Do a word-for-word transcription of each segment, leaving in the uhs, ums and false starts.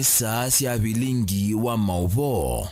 Saa sya vilingi wa maũvoo.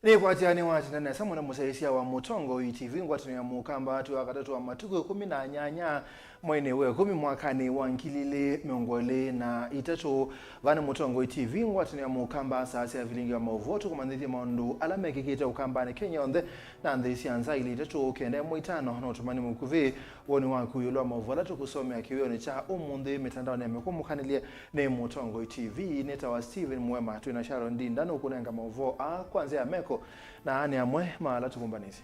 Nĩkwatya nĩwatinda nesa mũno mũsyaĩĩsya wa Mũtongoi T V ngwatanĩo ya Mũkamba, twĩ wa katatũ wa matukũ ĩkũmi na nyanya mweinĩ wa ĩkũmi mwakanĩ wa ngili ilĩ mĩongo ĩlĩ na itatũ. Vaa nĩ Mũtongoi T V ngwatanĩo ya Mũkamba, saa sya vilingi wa maũvoo, tũkũmanyĩthye maũndũ ala mekĩkĩte Ũkambanĩ Kenya yonthe na nthĩ sya nza ilĩ itatũ kenda ĩmwe itano na ũtũmani mũkuvĩ. Woni waku ĩũlũ wa maũvoo ala tũkũsomea kĩwĩonĩ kya ũmũnthĩ mĩtandaonĩ ya mĩkũmũkanĩlye nĩ Mũtongoi T V. Nĩtawa Steven Mwema, twĩ na Sharon Ndinda nũkũnenga maũvoo aa kwa nzĩa ya meko, na aa nĩ amwe ma ala tũkũmbanĩsye.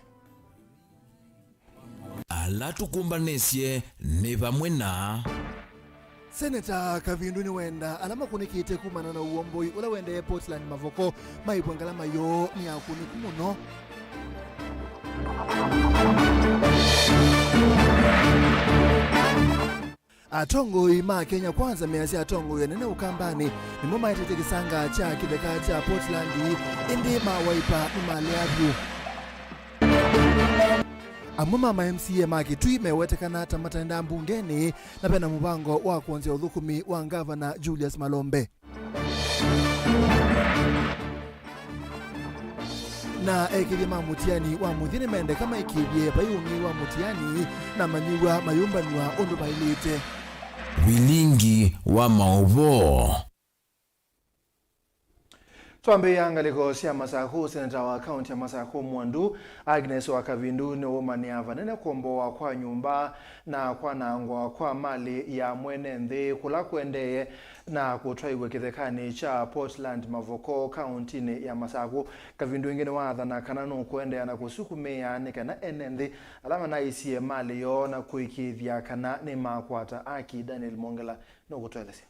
Ala tũkũmbanĩsye nĩ vamwe na. Seneta Kavindu nĩwenda ala makũnĩkĩte kumana na ũomboi ũla wendee Portland mavoko maĩvwe ngalama yoo nĩ ya kũnĩku mũno. Atongoi ma Kenya Kwanza measya atongoi anene Ũkambanĩ nĩmo maetete kĩsanga kya kĩtheka kya Portland, ĩndĩ ma Wiper nĩmalea vyũ. Amwe ma ma M C A ma Kitui mewetekana ta mataendaa mbungenĩ, na vena mũvango wa kwonzya ũthũkũmi wa ngavana Julius Malombe. Na ekĩthya ma mũtiani wa mũthya nĩmendeka maĩkĩĩthye vai ũng'ei wa mũtiani na manyĩw'a mayũmbanw'a ũndũ vaĩlĩte. Vilingi wa maũvoo. Twambĩĩa ngalĩko sya Masakũ, seneta wa kaunti ya Masakũ Mwandu, Agnes wa Kavindu, nĩwũmanĩa vanene kũomboa kwa nyũmba na kwanangwa kwa malĩ ya mwene nthĩ kũla kũendee na kũtwaiw'a kĩthekanĩ kya Portland mavoko kauntinĩ ya Masakũ. Kavindu ĩngĩ nĩwaathana kana nũkũendeea na kũsukumĩa nĩ kana ene nthĩ ala manaisye malĩ yoo na kũĩkĩĩthya kana nĩmakwata aki. Daniel Mongela nũkũtũelesya.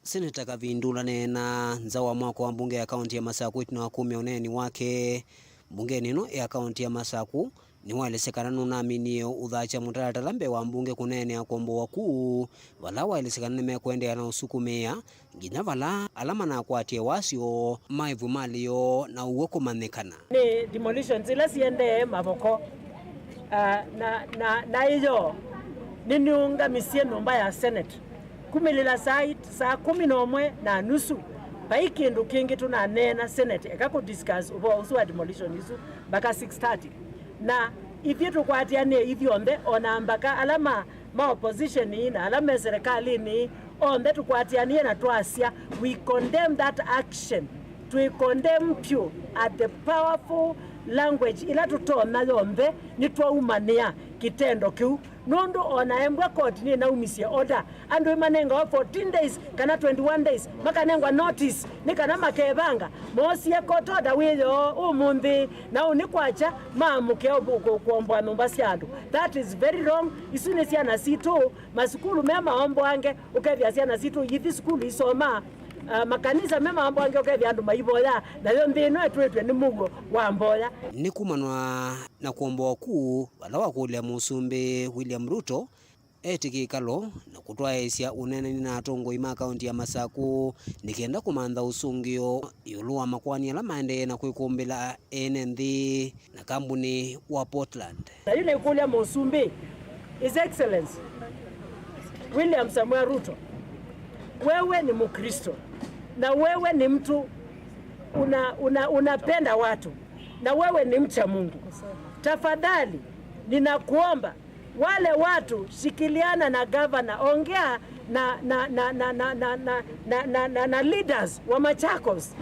Seneta Kavindu ũla ũneenaa nza wa mwako wa mbunge ya kaunti ya Masakũ ĩtina wa kumya ũneeni wake mbungenĩ ĩno ya kaunti ya Masakũ, nĩwaelesya kana nũnaminie ũthakya mũtalatala mbee wa mbunge kũneenea kũomboa kũu, vala waelesya kana nĩmekũendeea na ũsukumĩa nginya vala ala manakwatie wasyo maĩvwe malĩ yoo na ũw'o kũmanyĩkana. Nĩ demolitions ila siendee mavoko, ah, na, na, na ĩyo nĩnĩũngamisye nyũmba ya Senate. Kumĩlĩla saa it-, saa kũmi na ũmwe na nusu, vai kĩndũ kĩngĩ tũnaneena Senate, eka kũ discuss ũvoo ũsu wa demolition isu mpaka six thirty. Na ithyĩ tũkwatĩanĩe ithyonthe, o na mbaka ala ma, ma opposition na ala me serikalĩnĩ, onthe tũkwatĩanĩe na twasya, we condemn that action. Twĩ condemn vyũ at the powerful language ĩla tũtonya yonthe, nĩtwaumanĩa kĩtendo kĩu. Nũndũ o na embwa koti nĩnaumisye order, andũ ĩmanengawa fourteen days kana twenty-one days, makanengwa notice nĩ kana makevanga, moosie court order wĩoo ũmũnthĩ, na ũnĩ kwakya maamũke kũ-, kũ-, kũomboa nyũmba sya andũ. That is very wrong. Isu nĩ syana sitũ, masukulu me maomboange, ũkethĩa syana sitũ ithi sukulu isomaa, ah, makanisa me maomboange, ũkethĩa andũ maivoya, nayo nthĩ ĩno ĩtwĩtwe nĩ mũuo wa mboya. Nĩ kumanwa na kũomboa kũu, vala wakũlya Mũsumbĩ William Ruto etĩkĩlĩkalo na kũtwaĩĩsya ũneenani na atongoi ma kaunti ya Masakũ nĩ kenda kũmantha ũsũngĩo ĩũlũ wa makoani ala maendee na kwĩkũmbĩla ene nthĩ na kambunĩ wa Portland. Na yu nĩkũlya Mũsumbĩ, His Excellency William Samuel Ruto, wewe ni Mkristo na wewe ni mtu una, una, unapenda watu na wewe ni mcha Mungu. Tafadhali ninakuomba wale watu, shikiliana na gavana, ongea na, na, na leaders wa Machakos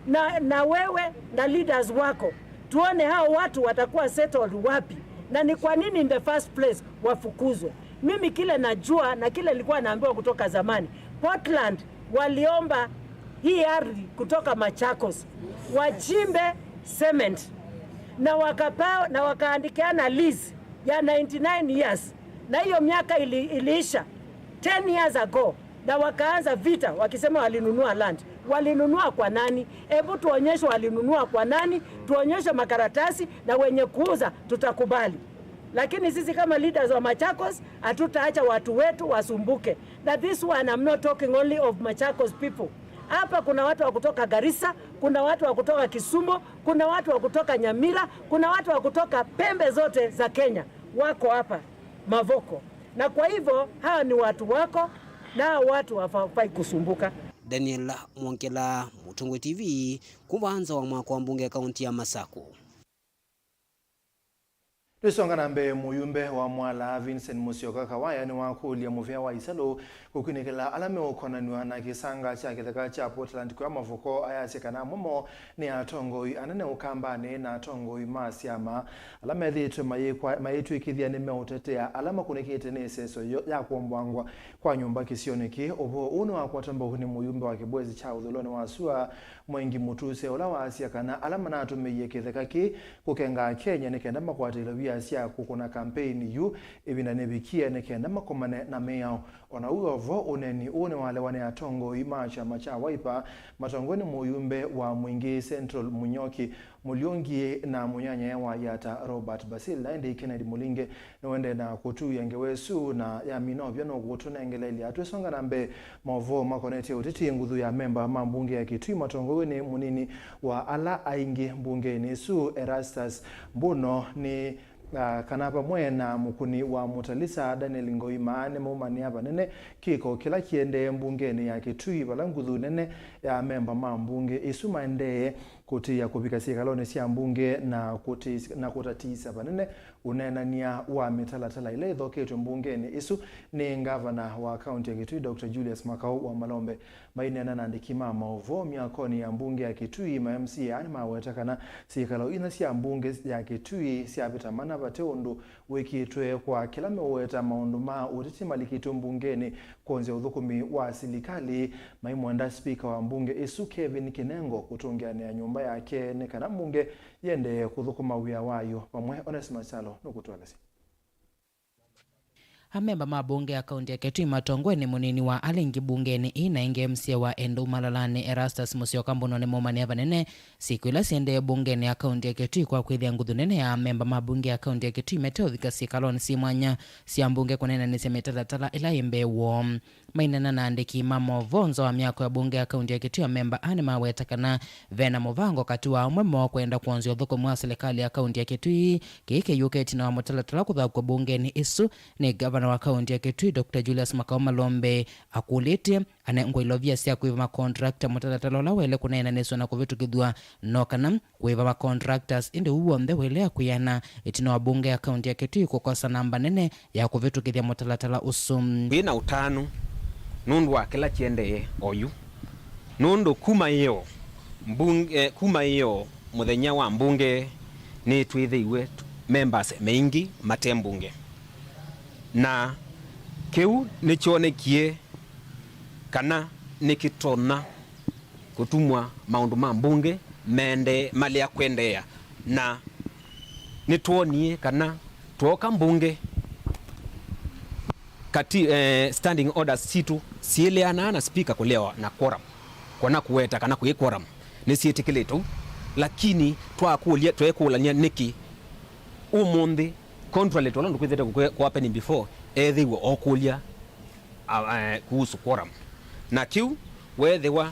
na, na wewe na leaders wako, tuone hao watu watakuwa settled wapi na ni kwa nini in the first place wafukuzwe. Mimi kile najua na kile nilikuwa naambiwa kutoka zamani, Portland waliomba hii ardhi kutoka Machakos wachimbe cement na wakapao, na wakaandikiana lease ya ninety-nine years, na hiyo miaka ili, iliisha ten years ago, na wakaanza vita wakisema walinunua land. Walinunua kwa nani? Hebu tuonyeshe walinunua kwa nani, tuonyeshe makaratasi na wenye kuuza, tutakubali. Lakini sisi kama leaders wa Machakos, hatutaacha watu wetu wasumbuke. Na this one, I'm not talking only of Machakos people. Hapa kuna watu wa kutoka Garissa, kuna watu wa kutoka Kisumu, kuna watu wa kutoka Nyamira, kuna watu wa kutoka pembe zote za Kenya wako hapa. Mavoko. Na kwa hivyo, hawa ni watu wako, na hawa watu hawafai kusumbuka. Daniel Mwongela, Mũtongoi T V, kuma nza wa mwako wa mbunge kaunti ya Masaku. Twĩsonga na mbee, mũyumbe wa Mwala Vincent Musyoka Kawaya nĩwakũlya mũvĩa wa isalũ kũkunĩkĩla ala meũkonanw'a na kĩsanga kya kĩtheka kya Portland kwa mavoko, ayasya kana amwe moo nĩ atongoi anene Ũkambanĩ na atongoi ma syama ala methĩĩtwe mayĩkwa-, mayĩtw'ĩkĩthya nĩmeũtetea ala makũnĩkĩte nĩ ĩseso yo ya kũomboangwa kwa nyũmba kĩsionĩ kĩĩ. Ũvoo ũũ nĩwakwata mbau nĩ mũyumbe wa kĩvwezi kya ũthũĩlonĩ wa sua Mwengi Mutuse, ũla waasya kana ala manatũmĩie kĩtheka kĩĩ kũkenga Akenya nĩ kenda makwate ilovia sya kũkũna kampeini yu ĩvinda nĩvikie nĩ kenda makomane na mĩao. O na ũu o vo, ũneeni ũũ nĩwalewa nĩ atongoi ma kyama kya Wiper, matongoew'e nĩ mũyumbe wa Mwingi Central Munyoki Mulyungi na mũnyanyae wa Yatta Robert Basil, na ĩndĩ Kennedy Mulinge nĩũendee na kũtuya ngewa ĩsu na yamina ũvya nũkũtũnengeleelya. Twĩsonga na mbee, maũvoo makonetye ũteti, nguthu ya amemba ma mbunge ya Kitui matongoew'e nĩ mũnini wa ala aingĩ mbungeni ĩsu, Erastus Mbuno, nĩ, ah, kana vamwe na mũkũni wa Mũtalisa, Daniel Ngoima, nĩmaumanĩa vanene kĩko kĩla kĩendee mbungenĩ ya Kitui, vala nguthu nene ya amemba ma mbunge ĩsu maendee kũtĩĩa kũvika syĩkalonĩ sya mbunge na kũtĩ-, na kũtatiisya vanene ũneenany'a wa mĩtalatala ĩla ĩthoketw'e mbungenĩ ĩsu nĩ ngavana wa kaunti ya Kitui, Doctor Julius Makau wa Malombe. Maineena na andĩki ma maũvoo myakonĩ ya mbunge ya Kitui, ma M C A nĩmaweta kana syĩkalo inya sya mbunge ya Kitui syavĩta mana vate ũndũ wĩkĩtwe kwa kĩla meũweta maũndũ ma ũteti malikĩtw'e mbungenĩ kwonzya ũthũkũmi wa silikalĩ, maimwenda spika wa mbunge ĩsu, Kevin Kinengo, kũtũngĩanĩa nyũmba yake nĩ kana mbunge yĩendee kũthũkũma wĩa wayo vamwe. Onesmus Kyalo nũkũtũelesya. Amemba ma mbunge ya kaunti ya Kitui matongoew'e nĩ mũnini wa ala aingĩ mbungenĩ ĩĩ na ĩngĩ M C A wa Endou Malalanĩ, Erastus Musyoka Mbuno, nĩmaumanĩa vanene syĩko ila syendee mbungenĩ ya kaunti ya Kitui kwa kwĩthĩa nguthu nene ya amemba ma mbunge ya kaunti ya Kitui mate ũvika syĩkalonĩ syĩ mwanya sya mbunge kũneenanĩsya mĩtalatala ĩla yĩ mbee woo. Maineena na andĩki ma maũvoo nza wa myako ya mbunge ya kaunti ya Kitui, amemba aa nĩmaweta kana vena mũvango katĩ wa amwe moo kwenda kwonzya ũthũkũmi wa silikalĩ ya kaunti ya Kitui. Kĩĩ kĩyũka ĩtina wa mũtalatala kũthaũkw'a mbungenĩ ĩsu nĩ ngavana wa kaunti ya Kitui, Doctor Julius Makau Malombe, akũlĩtye anengwe ilovia sya kũĩva makontrakta mũtalatala ũla waĩle kũneenanĩsw'a na kũvĩtũkĩthw'a, no kana kũĩva macontractors, ĩndĩ ũu w'onthe waĩle kwĩana ĩtina wa mbunge ya kaunti ya Kitui kũkosa namba nene ya kũvĩtũkĩthya mũtalatala ũsu. Twĩ na ũtanu nũndũ wa kĩla kĩendee oyu, nũndũ kuma ĩyo mbunge, kuma ĩyo mũthenya wa mbunge nĩtwĩthĩiwe members maingĩ mate mbunge, na kĩu nĩkyonekie kana nĩkĩtonya kũtumwa maũndũ ma mbunge mendee malea kwendeea, na nĩtwonie kana twooka mbunge kati, eh, standing orders sitũ siĩleanaa na speaker kũleawa na quorum, kana kũweta kana kwĩ quorum nĩsyĩtĩkĩlĩtwe, lakini twakũlya, tweekũlany'a nĩkĩ ũmũnthĩ, contrary to ũla ũndũ kwĩthĩte kũkwe-, kũ happening before, ethĩiwe okũlya a, a, kuhusu quorum. Na kĩu weethĩwa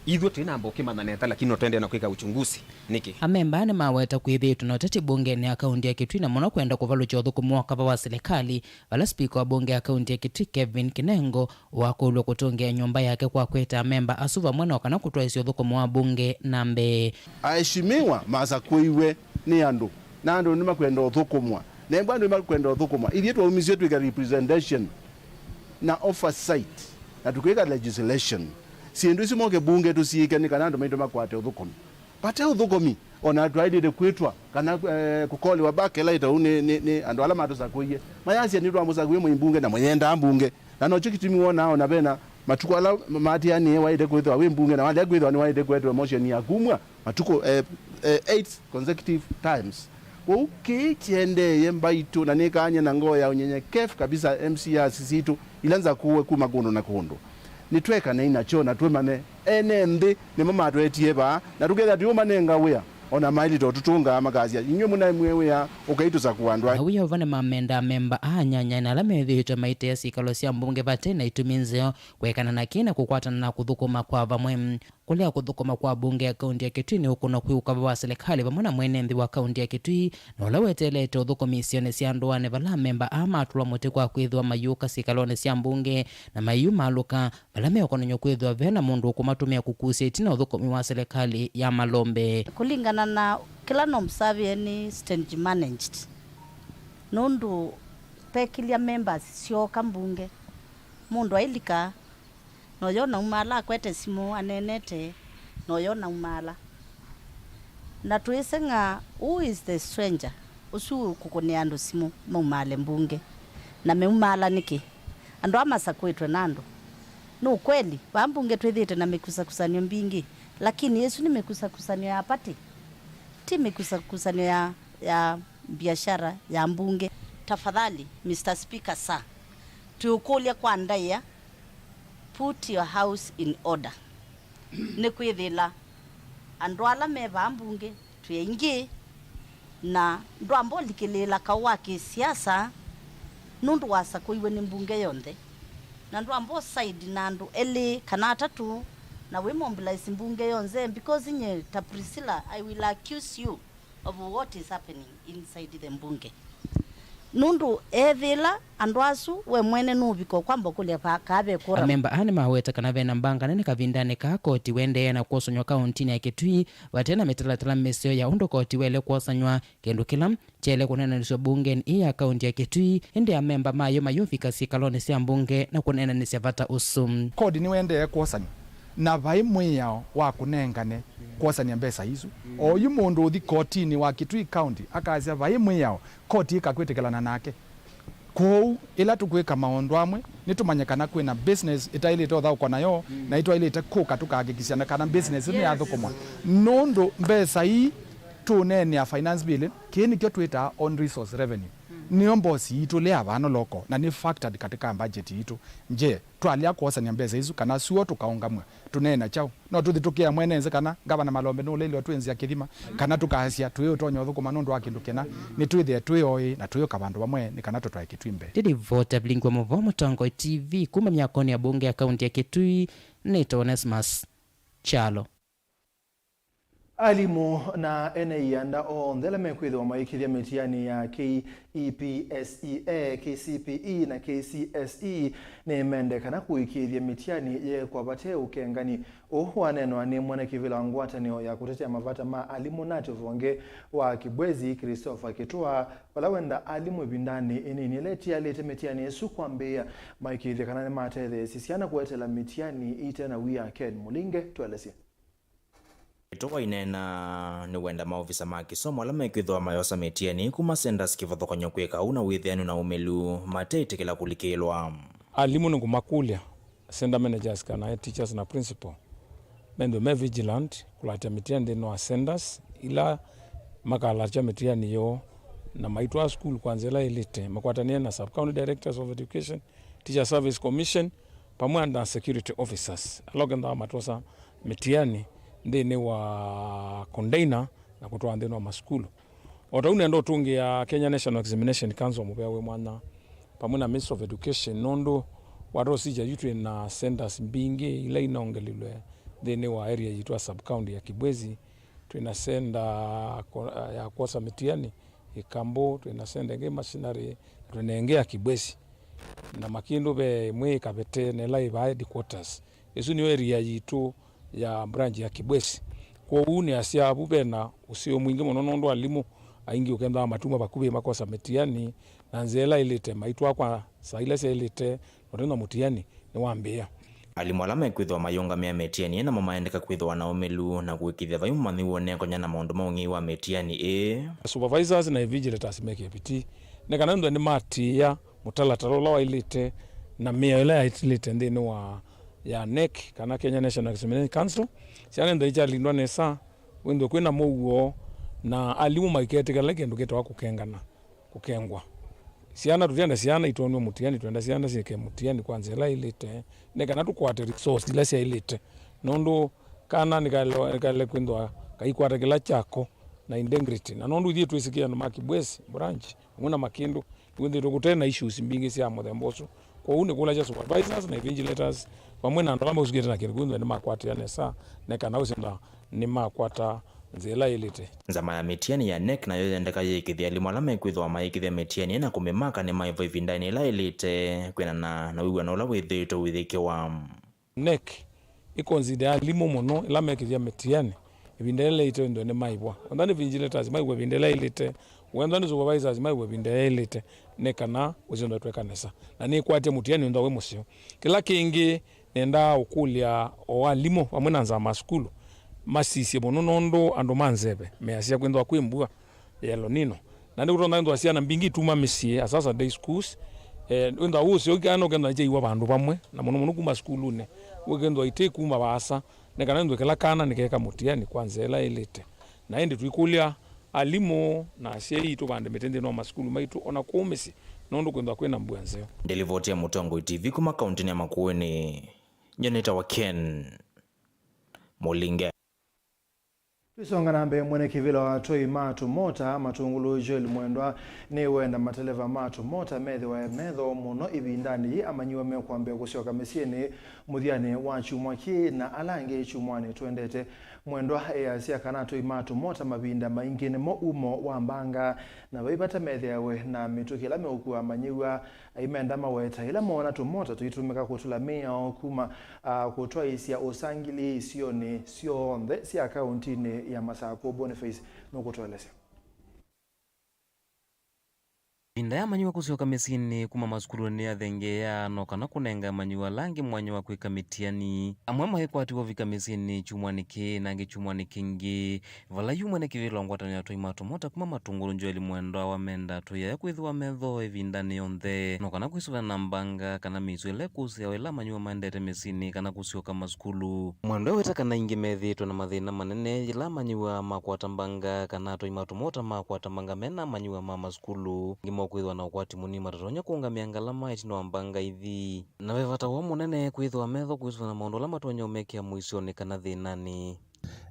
ithyĩ twĩnamba ũkĩmanya nesa, lakini no tũendee na kwĩka uchunguzi. Nĩkĩ? Amemba nĩmaweta kwĩthĩĩtwe na ũteti mbungenĩ ya kaunti ya Kitui, na mũno kwenda kũvalũkya ũthũkũmi wa kava wa silikalĩ, vala spika wa mbunge ya kaunti ya Kitui, Kevin Kinengo, wakũlw'a kũtũngĩa nyũmba yake kwa kwĩta amemba asu vamwe no kana kũtwaĩsya ũthũkũmi wa mbunge na mbee. Aheshimiwa masakũiwe nĩ andũ, na andũ nĩmakwenda ũthũkũmwa. Nembwa andũ nĩmakwenda ũthũkũmwa. Ithyĩ twaumisye twĩka representation na oversight, na tũkwĩka legislation. Syĩndũ isu moke mbunge tũsiĩke nĩ kana andũ maitũ makwate ũthũkũmi. Vate ũthũkũmi, o na twaĩlĩte kwĩtwa kana, eh, kũkolĩwa back ĩla ĩtau nĩ, nĩ, nĩ andũ ala matũsakũie. Mayasya nĩtwamũsakũie mwĩ mbunge na mũyendaa mbunge. Na nokyo kĩtumi wonaa o na vena matukũ ala matianĩe waĩte kwĩthĩwa wĩ mbunge, na walea kwĩthĩwa nĩwaĩte kũetwe motion ya kumw'a matukũ, eh, eh, eight consecutive times. Kwoou kĩĩ kĩendeeye mbaitũ, na nĩkaany'a na ngoo ya ũnyenyekevu kabisa M C As sitũ ila nzakũwe kuma kũndũ na kũndũ. Nĩtwekanei nakyo na twĩmane ene nthĩ nĩmo matwetie vaa, na tũkethĩa tũiũmanenga wĩa, o na maĩlĩte ũtũtũngaa makasya, "Inyw'ĩ mũnaemwie wĩa, ũkai tũsakũa andũ angĩ." Na wĩa ũva nĩmamenda amemba aa anyanyae na ala methĩĩtwe maiteea syĩkalo sya mbunge vate na itumi nzeo kwĩkana na kĩĩ na kũkwatana na kũthũkũma kwa vamwe. Kũlea kũthũkũma kwa mbunge ya kaunti ya Kitui nĩ ũkũno kwĩ ũkava wa silikalĩ vamwe na mwene nthĩ wa kaunti ya Kitui, na ũla weteelete ũthũkũmi isionĩ sya ndũanĩ vala amemba aa matũlwa mũtĩ kwa kwĩthĩwa mayũka syĩkalonĩ sya mbunge na mayĩumalũka, vala meũkonany'a kwĩthĩwa ve na mũndũ ũkũmatũmĩa kũkusya ĩtina ũthũkũmi wa silikalĩ ya malombe. Kũlingana na kĩla nomsavie nĩ stage managed, nũndũ pekĩlya members syooka mbunge, mũndũ ailika, noyo naumaala akwete simũ aneenete, noyo naumaala. Na twĩseng'a, who is the stranger ũsu ũkũkũnĩa andũ simũ maumaale mbunge? Na meumaala nĩkĩ? Andũ aa masakũĩtwe na andũ. Nĩ ũkweli, vaa mbunge twĩthĩĩte na mĩkusakusanyo mbingĩ, lakini ĩsu nĩ mĩkusakusanyo ya party, ti mĩkusakusanyo ya, ya biashara ya mbunge. Tafadhali, Mister Speaker, sir, twĩũkũlya kwa ndaĩa, put your house in order. Nĩkwĩthĩla andũ ala me vaa mbunge twĩ aingĩ, na ndwamba ũlikĩlĩĩla kaũ wa kĩsiasa, nũndũ wasakũiwe nĩ mbunge yonthe, na ndwamba ũsaidi na andũ elĩ kana atatũ, na wĩ mobilize mbunge yonthe, because nye ta Priscilla, I will accuse you of what is happening inside the mbunge. Nũndũ ethĩla andũ asu, we mwene nũũvika ũkwamba ũkũlya va-, kaa ve kũra. Amemba aa nĩmaweta kana ve na mbanga nene kavindanĩ kaa koti ũendee na kwosanywa kauntinĩ ya Kitui vate na mĩtalatala mĩseo ya ũndũ koti waĩle kwosanywa, kĩndũ kĩla kyaĩle kũneenanĩsw'a mbungenĩ ĩĩ ya kaunti ya Kitui, ĩndĩ amemba mayo mayũvika syĩkalonĩ sya mbunge na kũneenanĩsya vata ũsu. Koti nĩwaendee kwosanywa, na vai mwĩao wa kũnengane kwosany'a mbesa isu. O yu mũndũ ũthi kotinĩ wa Kitui County akasya vai mwĩao, koti ĩkakwĩtĩkĩlana nake. Kwoou, ĩla tũkwĩka maũndũ amwe, nĩtũmanye kana kwĩna business ĩtaĩlĩte ũthaũkwa nayo, na ĩtwaĩlĩte kũka tũkahakikisha na kana business ĩno nĩyathũkũmwa. Nũndũ mbesa ii tũneenea finance bill, kĩĩ nĩkyo twĩtaa own resource revenue. Nĩyo mbosi yitũ lea vano loko, na nĩ factored katika budget yitũ. Je, twalea kwosany'a mbesa isu kana syuo tũkaũngamw'a, tũneena kyaũ? No tũthi tũkĩa mwene nzĩ kana Ngavana Malombe nũleilwe twĩ nzĩa kĩthima, kana tũkasya tũyĩũtonya ũthũkũma nũndũ wa kĩndũ kĩna? Nĩtwĩthĩe twĩ oĩ na tũyũka vandũ vamwe nĩ kana tũtwae Kitui mbee. Ndĩlivota vilingi wa mũvoo Mũtongoi T V kuma myakonĩ ya mbunge ya kaunti ya Kitui, nĩtawa Onesmus Kyalo. Alimũ na ene ianda onthe ala mekwĩthĩwa maikĩthya mĩtiani ya K E P S E A, K C P E na K C S E nĩmende kana kũĩkĩĩthya mĩtiani yeekwa vate ũkengani. Ũũ waneenwa nĩ mwene kĩvĩla wa ngwatanĩo ya kũtetea mavata ma alimũ Nati ũvonge wa Kibwezi, Christopher Kĩtũa, vala wenda alimũ ĩvindanĩ ĩnini ĩla ĩtialĩte mĩtiani ĩsu kwambĩĩa maĩkĩĩthye kana nĩmatetheesye syana kũetela mĩtiani ite na wia. Ken Mũlinge tũelesye. Ĩtũwa ineena nĩ wenda maovisa ma kĩsomo ala mekwĩthĩwa mayosa mĩtiani kuma Sendas kĩvathũkany'o kwĩka ũu na wĩthĩanu na ũmĩlu mateĩtĩkĩla kũlikĩĩlwa. Alimũ nĩngũmakũlya, center managers kana teachers na principal, methĩwe me vigilant kũlatya mĩtiani nthĩnĩ wa centers ila makalatya mĩtiani yoo, na maitwaa sukulu kwa nzĩa ĩla ĩlĩte, makwatanĩe na Sub-County Directors of Education, Teacher Service Commission, pamwe na security officers ala ũkethĩawa matwosa mĩtiani nthĩnĩ wa container na kũtwaa nthĩnĩ wa masukulu. O ta ũu nenda ũtũngĩa Kenya National Examination Council mũvea wĩ mwanya, pamwe na Ministry of Education, nũndũ wa procedure yu twĩ na centers mbingĩ ila inongelilwe nthĩnĩ wa area yitũ ya sub-county ya Kibwezi. Twĩ na center ko-, ya kwosa mĩtiani Ĩkambũ, twĩ na center ĩngĩ Machinery, na twĩ na ĩngĩ ya Kibwezi. Na Makĩndũ ve ĩmwe ĩ Kavete, na ĩla ĩ vaa headquarters. Ĩsu nĩyo area yitũ ya branch ya Kibwezi. Kwoou nĩasya avu ve na ũseo mwingĩ mũno, nũndũ alimũ aingĩ ũkethĩawa matuma vakuvĩ makosa mĩtiani na nzĩa ĩla ĩlĩte, maitwaa kwa saa ila syaĩlĩte, na ũtethya mũtiani nĩwambĩĩa. Alimũ ala mekwĩthĩwa mayĩũngamĩa mĩtiani ĩĩ namo maendeka kwĩthĩwa na ũmĩlu na kũĩkĩĩthya vai mũmanyĩw'e ũneekonya na maũndũ ma ũng'ei wa mĩtiani ĩĩ. Supervisors na invigilators mekĩe vitii nĩ kana nthwe nĩmatĩĩa mũtalatala ũla waĩlĩte na mĩao ĩla yaĩlĩte nthĩnĩ wa ya nec kana Kenya National Examination Council. Syana nthwe ikyalindwa nesa, wĩnthwe kwĩna mũuo, na alimũ maiketĩkĩla kĩndũ kĩtawa kũkengana, kũkengwa. Syana, tũtienda syana itonywe mũtiani, twenda syana syĩke mũtiani kwa nzĩa ĩla ĩlĩte, nĩ kana tũkwate resource ila syaĩlĩte, nũndũ kana nĩkaĩle, nĩkaĩle kwĩthĩwa kaikwata kĩla kyako na integrity. Na nũndũ ithyĩ twĩsĩkĩe andũ ma Kibwezi branch, vamwe na Makĩndũ, nĩwĩthĩĩtwe kũte na issues mbingĩ sya mũthemba ũsu, Kwoou nĩkũlasya supervisors na invigilators vamwe na andũ ala mausukĩte na kĩndũ kĩu nthĩ nĩmakwatĩa nesa, nĩ kana ũsyenda nĩmakwata nzĩa ĩla ĩlĩte. Nzama ya mĩtiani ya nec nayo yendeka yĩĩkĩthya alimũ ala mekwĩthĩwa mayĩkĩthya mĩtiani na kũmĩmaka nĩmaĩvwa ĩvindanĩ yĩla ĩlĩte, kwĩanana na wĩw'ano ũla wĩthĩĩtwe ũyĩkĩwa. Nec ĩkonsideaa alimũ mũno ĩla mekĩthya mĩtiani ĩvinda yĩla ĩlĩte, ĩndĩ nĩmaĩvwa. Wenda nĩ invigilators maĩvwe ĩvinda yĩla ĩlĩte, wenda nĩ supervisors maĩvwe ĩvinda yĩla ĩlĩte, nĩ kana ũsyenda twĩka nesa. Na nĩkwatya mũtiani ũndũ wĩ mũseo. Kĩla kĩngĩ, nendaa ũkũlya o alimũ vamwe na nzama sukulu masisye mũno, nũndũ andũ ma nzeve measya kwĩthĩwa kwĩ mbua ya El Nino. Na nĩkũtonya kwĩthĩwa syana mbingĩ ituma mĩsyĩ, asasa day schools, eh, wĩthĩwa ũseo kana ũkethĩwa ikyaiwa vandũ vamwe, na mũno mũno kuma sukulunĩ, ũkethĩwa ite kuma vaasa, nĩ kana ĩndĩ kĩla kana nĩkeka mũtiani kwa nzĩa ĩla ĩlĩte. Na ĩndĩ tũikũlya alimũ na asyai tũvande mĩtĩ nthĩnĩ wa masukulu maitũ, ona kũu mĩsyĩ, nũndũ kwĩthĩwa kwĩna mbua nzeo. Ndĩlivoti ya Mũtongoi T V kuma kaũntĩnĩ ya Makueni, nyie nĩtawa Ken Mũlinge. Twĩsonga na mbee, mwene kĩvĩla wa atwai ma tũmota Matũngũlũ Joel Mwendwa nĩwenda mateleva ma tũmota methĩwe metho mũno ĩvindanĩ yĩĩ amanyĩw'a mekwambĩa kũsyoka mĩsyĩnĩ mũthyanĩ wa kyumwa kĩĩ na ala angĩ kyumwanĩ twendete. Mwendwa easya kana atwai ma tũmota mavinda maingĩ nĩmo umo wa mbanga, na vai vata methĩawe na mĩtũkĩ ĩla meũkua amanyĩw'a. Aimenda maweta ĩla moona tũmota tũitũmĩka kũtũla mĩao kuma, ah, kũtwaĩĩsya ũsangili isionĩ syonthe sya kaũntinĩ ya Masakũ. Boniface nũkũtũelesya. Ĩvinda ya amanyĩw'a kũsyoka mĩsyĩnĩ kuma masukulunĩ nĩyathengeea, no kana kũnenga amanyĩw'a ala angĩ mwanya wa kwĩka mĩtiani. Amwe maĩkwatiwa ũvika mĩsyĩnĩ kyumwanĩ kĩĩ na angĩ kyumwanĩ kĩngĩ. Vala yu mwene kĩvĩla wa ngwatanĩo ya atwai ma tũmota kuma Matũngũlũ Joel Mwendwa wamenda atwai aya kwĩthĩwa metho ĩvindanĩ yonthe, no kana kwĩsũvĩana na mbanga kana mĩisyo ĩla ĩkũsĩawa ĩla amanyĩw'a maendete mĩsyĩnĩ kana kũsyoka masukulu. Mwendwa eweta kana aingĩ methĩĩtwe na mathĩna manene yĩla amanyĩw'a makwata mbanga kana atwai ma tũmota makwata mbanga mena amanyĩw'a ma masukulu. Angĩ mekwĩthĩwa na ũkwati mũnini matatonya kũũngamĩa ngalama ĩtina wa mbanga ithi. Na ve vata woo mũnene kwĩthĩwa metho kwĩsũvĩana na maũndũ ala matonya ũmekĩa mũisyonĩ kana thĩnanĩ.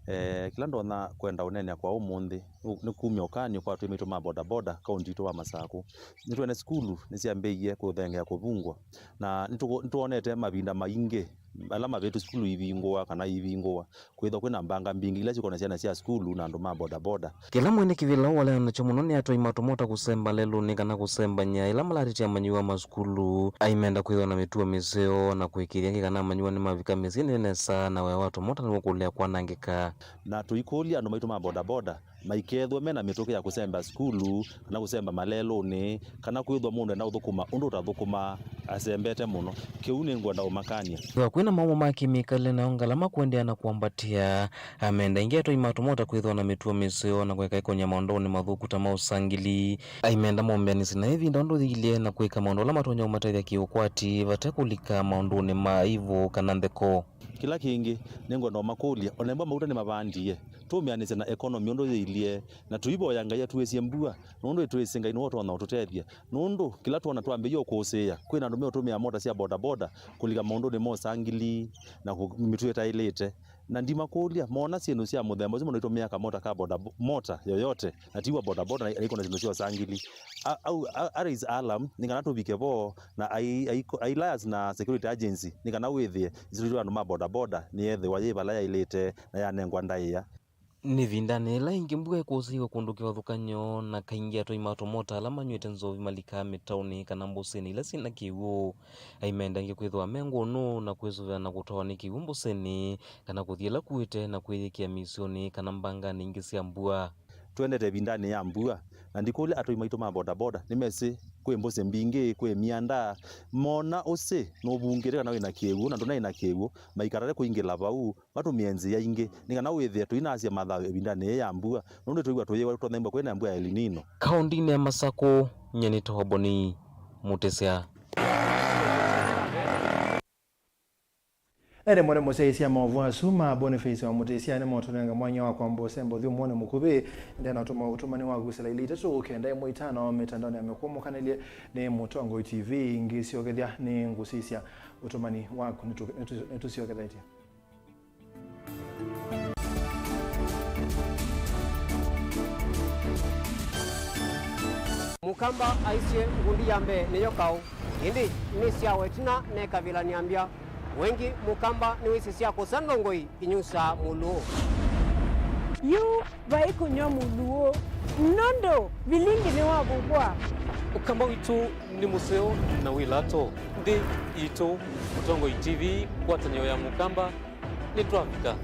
Eh, kĩla ndonya kwenda ũneenea kwa ũmũnthĩ nĩ, nĩ kumya ũkany'o kwa atwai maitũ ma bodaboda kaũnti itũ wa Masakũ. Nĩtwene sukulu nĩsyambĩĩie kũthengeea kũvungwa, na nĩtũ-, nĩtwonete mavinda maingĩ ala mavĩtu sukulu ivingũwa kana ivingũwa, kwĩthwa kwĩna mbanga mbingĩ ila sikonaa syana sya sukulu na andũ ma bodaboda. Kĩla mwene kĩvĩla ũũ waleana nakyo mũno nĩ atwai ma tũmota kũsemba lelũnĩ kana kũsembany'a ĩla malatĩtye amanyĩw'a ma sukulu. Aimenda kwĩthĩwa na mĩtuo mĩseo na kũĩkĩĩthya angĩ kana amanyĩw'a nĩmavika mĩsyĩnĩ nesa, na wĩa wa tũmota nĩwĩkũlea kwanangĩka. Na tũikũlya andũ maitũ ma bodaboda maikethwe mena mĩtũkĩ ya kũsemba sukulu kana kũsemba malelũnĩ, kana kwĩthwa mũndũ enda ũthũkũma ũndũ ũtathũkũmaa asembete mũno. Kĩu nĩngwenda ũmakany'a. Ethĩwa kwĩna maũmũ ma kĩmĩkalĩle nayo ngalama kũendeea na kwambatĩa, amenda aingĩ atwai ma tũmota kwĩthĩwa na mĩtuo mĩseo na kũeka ĩkony'a maũndũnĩ mathũku ta ma ũsangili. Aimenda mombeanĩsye na ĩvinda ũndũ yĩilye na kwĩka maũndũ ala matonya ũmatethya kĩũkwati vate kũlika maũndũnĩ ma ivũ kana ntheko. Kĩla kĩngĩ, nĩngwenda ũmakũlya, o na ĩmbwa mauta nĩmavandie, tũmĩanĩsye na ekonomi ũndũ yĩilye, na tũivoya Ngai atũĩsye mbua, nũndũ nĩtwĩsĩ Ngai nĩwe ũtonya ũtũtethya. Nũndũ kĩla twona twambĩĩe ũkũsĩĩa, kwĩna andũ meũtũmĩa mota sya bodaboda kũlika maũndũnĩ ma ũsangili na kũ-, mĩtuo ĩtaĩlĩte. Na ndimakũlya, moona syĩndũ sya mũthemba ũsu, mũndũ aitũmĩa kamota ka boda, mota yoyote, na ti wa bodaboda, na aikona syĩndũ sya ũsangili. A-, au, a-, a raise alarm, nĩ kana tũvike vo, na ai-, ai-, ai liaise na security agency, nĩ kana wĩthĩe, nzito andũ ma bodaboda, nĩyethĩwa yĩ vala yaĩlĩte, na yanengwa ndaĩa. Nĩ ĩvindanĩ yĩla ĩngĩ mbua ĩkũsĩĩwe kũndũ kĩvathũkany'o, na kaingĩ atwai ma tũmota ala manyw'ĩte nzovi malikaa mĩtaũnĩ kana mbũsĩnĩ ila syĩ na kĩw'ũ. Aimenda aingĩ kwĩthĩwa me ngũnũ na kwĩsũvĩa na kũtwawa nĩ kĩw'ũ mbũsĩnĩ, kana kũthi ĩla kuĩte na kwĩyĩkĩa mĩisyonĩ kana mbanganĩ ingĩ sya mbua. Twendete ĩvindanĩ ya mbua, na ndikũlya atwai maitũ ma bodaboda nĩmesĩ kwĩ mbũsĩ mbingĩ, kwĩ myanda. Moona ũsĩ nũvungĩte kana wĩna kĩw'ũ na ndũnaĩ na kĩw'ũ, maikatate kũingĩla vau, matũmĩe nzĩa ingĩ, nĩ kana wĩthĩe tũinasya mathayũ ĩvindanĩ yĩĩ ya mbua, nũndũ nĩtwĩw'a tũyĩwa tũtonya mbua kwĩna mbua ya El Nino. Kaũntinĩ ya Masakũ, nyie nĩtawa Boni Mũtĩsya. Ene mwene mũsyaĩĩsya maũvoo asu ma Boniface wa Mũtĩsya nĩmotũnenga mwanya wa kwamba ũsemba ũthyũmũonĩ mũkuvĩ. Ndenatũma ũtũmani waku sila ilĩ itatũ kenda ĩmwe itano mĩtandaonĩ ya mĩkwamũkanĩlye nĩ Mũtongoi T V. Ngĩsyokethya nĩ ngũsisya ũtũmani waku. Nĩtũ-, nĩtũ-, nĩtũsyokethetye. Mũkamba aisye ngundi ya mbee nĩyo kaũ, ĩndĩ nĩ sya wetina nekavilany'a mbya. Wengĩ Mũkamba nĩwĩsĩ sya kũsa ndongoi inyusaa Mũluũ. Yu vai kũnyw'a Mũluũ, nũndũ vilingi nĩwavuvwa. Ũkamba witũ nĩ mũseo na wĩ lato. Nthĩ yitũ, Mũtongoi T V, ngwatanĩo ya Mũkamba, nĩtwavika.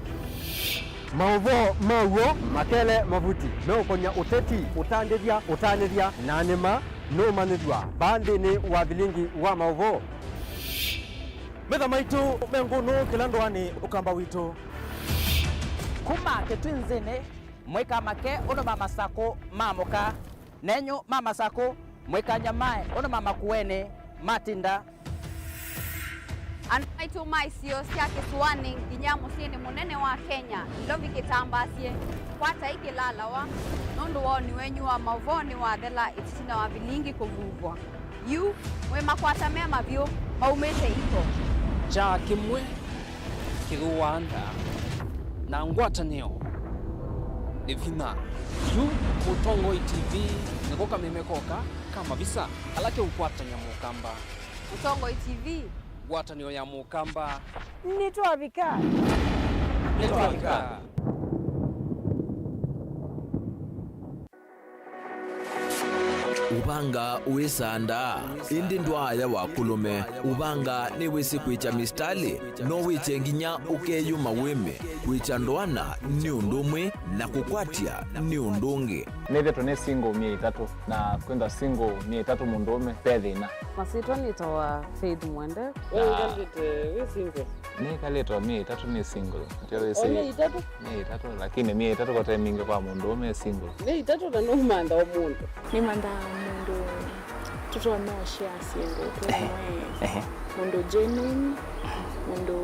Maũvoo ma w'o makele mavuti meũkony'a ũteti, ũtandĩthya, ũtanĩthya, na nĩma nũũmanyĩthw'a vaa nthĩnĩ wa vilingi wa maũvoo. Metha maitũ me ngũnũ kĩla ndũanĩ Ũkamba witũ. Kuma kĩtwinzĩnĩ, mũikamake ũndũ ma Masakũ maamũka, nenyu ma Masakũ, mũikanyamae ũndũ ma Makueni matinda. Andũ maitũ ma isio sya kĩsũanĩ nginya mũsyĩnĩ mũnene wa Kenya, Nairobi kĩtambaasye, kwatai kĩlalawa, nũndũ woni wenyu wa maũvoo nĩwathela ĩtina wa vilingi kũvuvwa. Yu, mwĩ makwata me mavyũ maumĩte iko. Kyaa kĩmwe kĩthũaa ndaa, na ngwatanĩo nĩ vinya. Yu, Mũtongoi T V nĩko kameme koka ka mavisa ala keũkwatany'a Mũkamba. Mũtongoi T V. Ngwatanĩo ya Mũkamba. Nĩtwavika. Nĩtwavika. Ũvanga wĩsaa ndaa, ĩndĩ ndwaaya wa kũlũme. Ũvanga nĩwĩsĩ kwĩkya mĩsitalĩ, no wĩkye nginya ũkeyũma wĩme. Kwĩkya ndoana nĩ ũndũ ũmwe, na kũkwatya nĩ ũndũ ũngĩ. Nĩthĩtwe nĩ single myei ĩtatũ, na kwĩthwa single myei ĩtatũ mũndũũme, ve thĩna. Masyĩtwa nĩtawa Faith Mwende. We wĩkalĩte wĩ single? Nĩkalĩte o myei ĩtatũ nĩ single. Ndio wĩsĩ. O myei ĩtatũ? Myei ĩtatũ, lakini myei ĩtatũ kote mingĩ kwa mũndũũme e single. Myei ĩtatũ na nũmantha o mũndũ. Nĩmanthaa mũndũ tũtonya ũshare syĩndũ twĩ. Ehe. Mũndũ genuine, mũndũ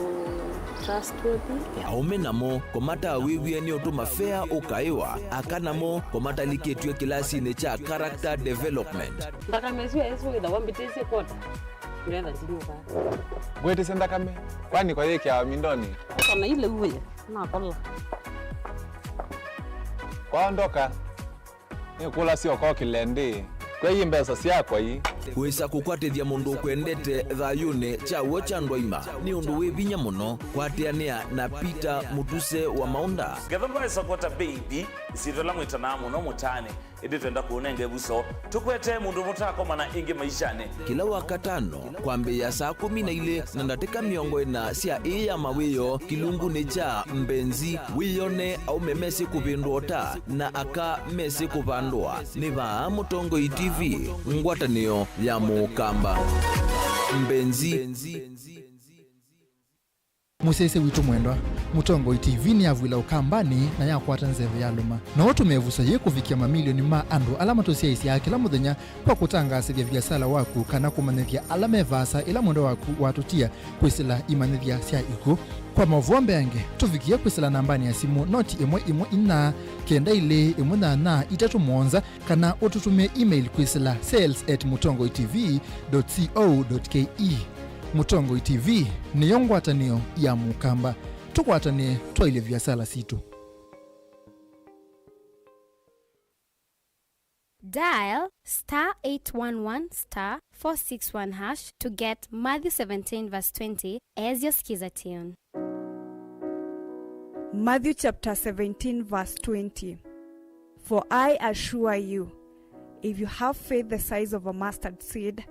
trustworthy. Aũme namo kũmatawĩw'ĩa nĩ ũndũ mafea ũkaĩwa, aka namo kũmatalikĩtw'e kĩlasinĩ kya character development. Nthakame ĩsu ya Yesũ wĩthawa mbĩtĩsye kota. Ndetha ndinyuka. Ngwĩtĩsye nthakame, kwani kwa yĩkĩawa mindoni? Kana ile uwe, nakola. Kwaondoka, nĩkũlasya ũkokĩle ndĩ. Kwĩ mbesa syakwa ii. Wĩsa kũkwatĩthya mũndũ ũkwendete thayũnĩ kya w'o kya ndwaima nĩ ũndũ wĩ vinya mũno. Kwatĩanĩa na Peter Mũtuse wa Maũnda. Ngetha ndwaĩsa kwota baby, ĩsyĩtwa ĩla mwĩtanaa mũno mũtaanĩ. Ĩndĩ twenda kũũnenga ĩvuso, tũkwete mũndũ mũtaakomana ĩngĩ maishanĩ. Kĩla Wakatano, kwambĩĩa saa kũmi na ilĩ na ndatĩka mĩongo ĩna sya ĩĩ ya mawĩoo, kĩlungunĩ kya Mbenzi, wĩyone aũme mesĩ kũvĩndũa ũta na aka mesĩ kũvandũa. Nĩ vaa Mũtongoi T V, ngwatanĩo ya Mũkamba. Mbenzi. Mũsyaĩĩsya witũ mwendwa, Mũtongoi T V nĩyavw'ĩla Ũkambanĩ na yakwata nzeve yalũma. No ũtũme ĩvuso yĩĩ kũvikĩa mamilioni ma andũ ala matũsyaĩĩsyaa kĩla mũthenya kwa kũtangaasĩthya viasala waku kana kũmanyĩthya ala me vaasa ĩla mwendwa waku watũtia kwĩsĩla imanyĩthya sya ikw'ũ. Kwa maũvoo mbeange, tũvikĩe kwĩsĩla nambanĩ ya simũ noti ĩmwe ĩmwe inya kenda ilĩ ĩmwe nyanya itatũ mũonza, kana ũtũtũmĩe email kwĩsĩla sales at mũtongoi T V dot co dot K E. Mũtongoi T V nĩyo ngwatanĩo ya Mũkamba. Tũkwatanĩe twaĩlye viasala sitũ. Dial star eight one one star four six one hash to get Matthew seventeen verse twenty as your skiza tune. Matthew chapter seventeen, verse twenty. For I assure you, if you have faith the size of a mustard seed,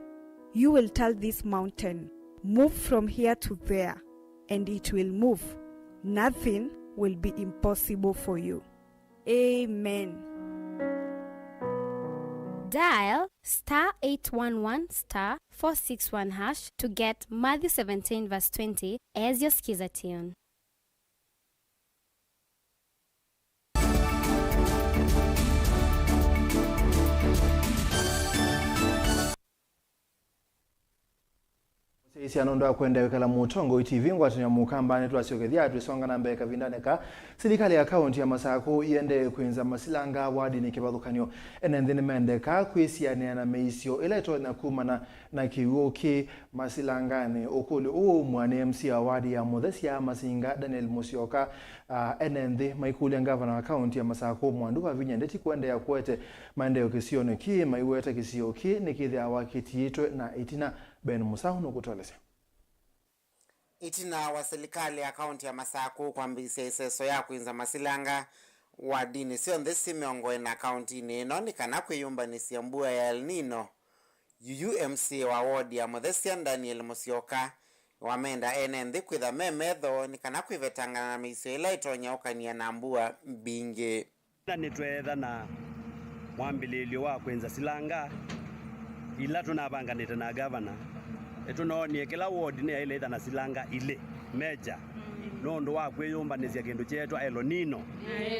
you will tell this mountain, "Move from here to there," and it will move. Nothing will be impossible for you. Amen. Dial star eight one one star four six one hash to get Matthew seventeen verse twenty as your skiza tune. Ĩsya nũndũ wa kwenda wĩkala Mũtongoi T V ngwatanĩo ya Mũkamba, nĩtwasyokethya twĩsonga na mbee kavindanĩ ka. Silikalĩ ya kaunti ya Masakũ yĩendee kwĩnza masilanga wadinĩ kĩvathũkany'o. Ene nthĩ nĩmendeka kwĩsianĩa na mĩisyo ĩla ĩtonya kumana na kĩw'ũ kĩ masilanganĩ. Ũkũlyo ũũ waumw'a nĩ M C A wa wadi ya Mũthesya Masinga, Daniel Mũsyoka. Ah, ene nthĩ maikũlya ngavana wa kaunti ya Masakũ Mwandu Wavinya Ndeti kũendeea kũete maendeeo kĩsionĩ kĩĩ, maiweta kĩsio kĩĩ nĩkĩthĩawa kĩtiĩtwe na ĩtina. Ben Mũsaũ nũkũtũelesya. Ĩtina wa silikalĩ ya kaunti ya Masakũ kwambĩĩsya ĩseso ya kwĩnza masilanga wadinĩ syonthe syĩ mĩongo ĩna kauntinĩ ĩno nĩ kana kwĩyũmbanĩsya mbua ya El Nino, yuyu M C A wa wodi ya Mũthesya, Daniel Mũsyoka, nĩwamenda ene nthĩ kwĩtha me metho nĩ kana kwĩvetangana na mĩisyo ĩla ĩtonya ũkany'a na mbua mbingĩ. Na nĩtweetha na mwambĩlĩĩlyo wa kwĩnza silanga ila tũnavanganĩte na gavana. Nĩtũnoonie kĩla ward nĩyaĩle ĩtha na silanga ilĩ meja nũndũ wa kwĩyũmbanĩsya kĩndũ kyeetwa El Nino.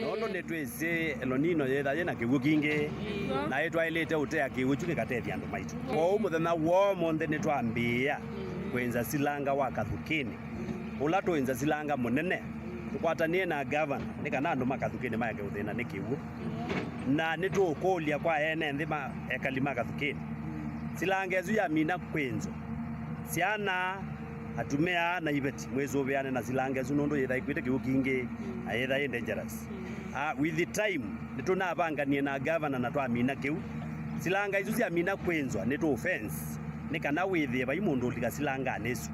Nũndũ nĩtwĩsĩ El Nino yĩtha yĩ na kĩw'ũ kingĩ, na ĩtwaĩlĩte ũtea kĩw'ũ kyu kĩkatethya andũ maitũ. Kwoou mũthenya wa ũmũnthĩ nĩtwambĩĩa kwĩnza silanga wa Kathukĩnĩ, ũla tũĩnza silanga mũnene. Tũkwatanĩe na gavana nĩ kana andũ ma Kathukĩnĩ maeke ũthĩna nĩ kĩw'ũ. Na nĩtũũkũlya kwa ene nthĩ ma ekali ma Kathukĩnĩ, silanga ĩsu yamina kwĩnzwa, syana, atumĩa na iveti, mwĩsũvĩane na silanga ĩsu nũndũ yĩtha ĩkwĩte kĩw'ũ kingĩ na yĩtha yĩ dangerous. Ah, with the time, nĩtũnavanganie na gavana na twamina kĩu. Silanga isu syamina kwĩnzwa, nĩtũ fence nĩ kana wĩthĩe vai mũndũ ũlika silanganĩ ĩsu.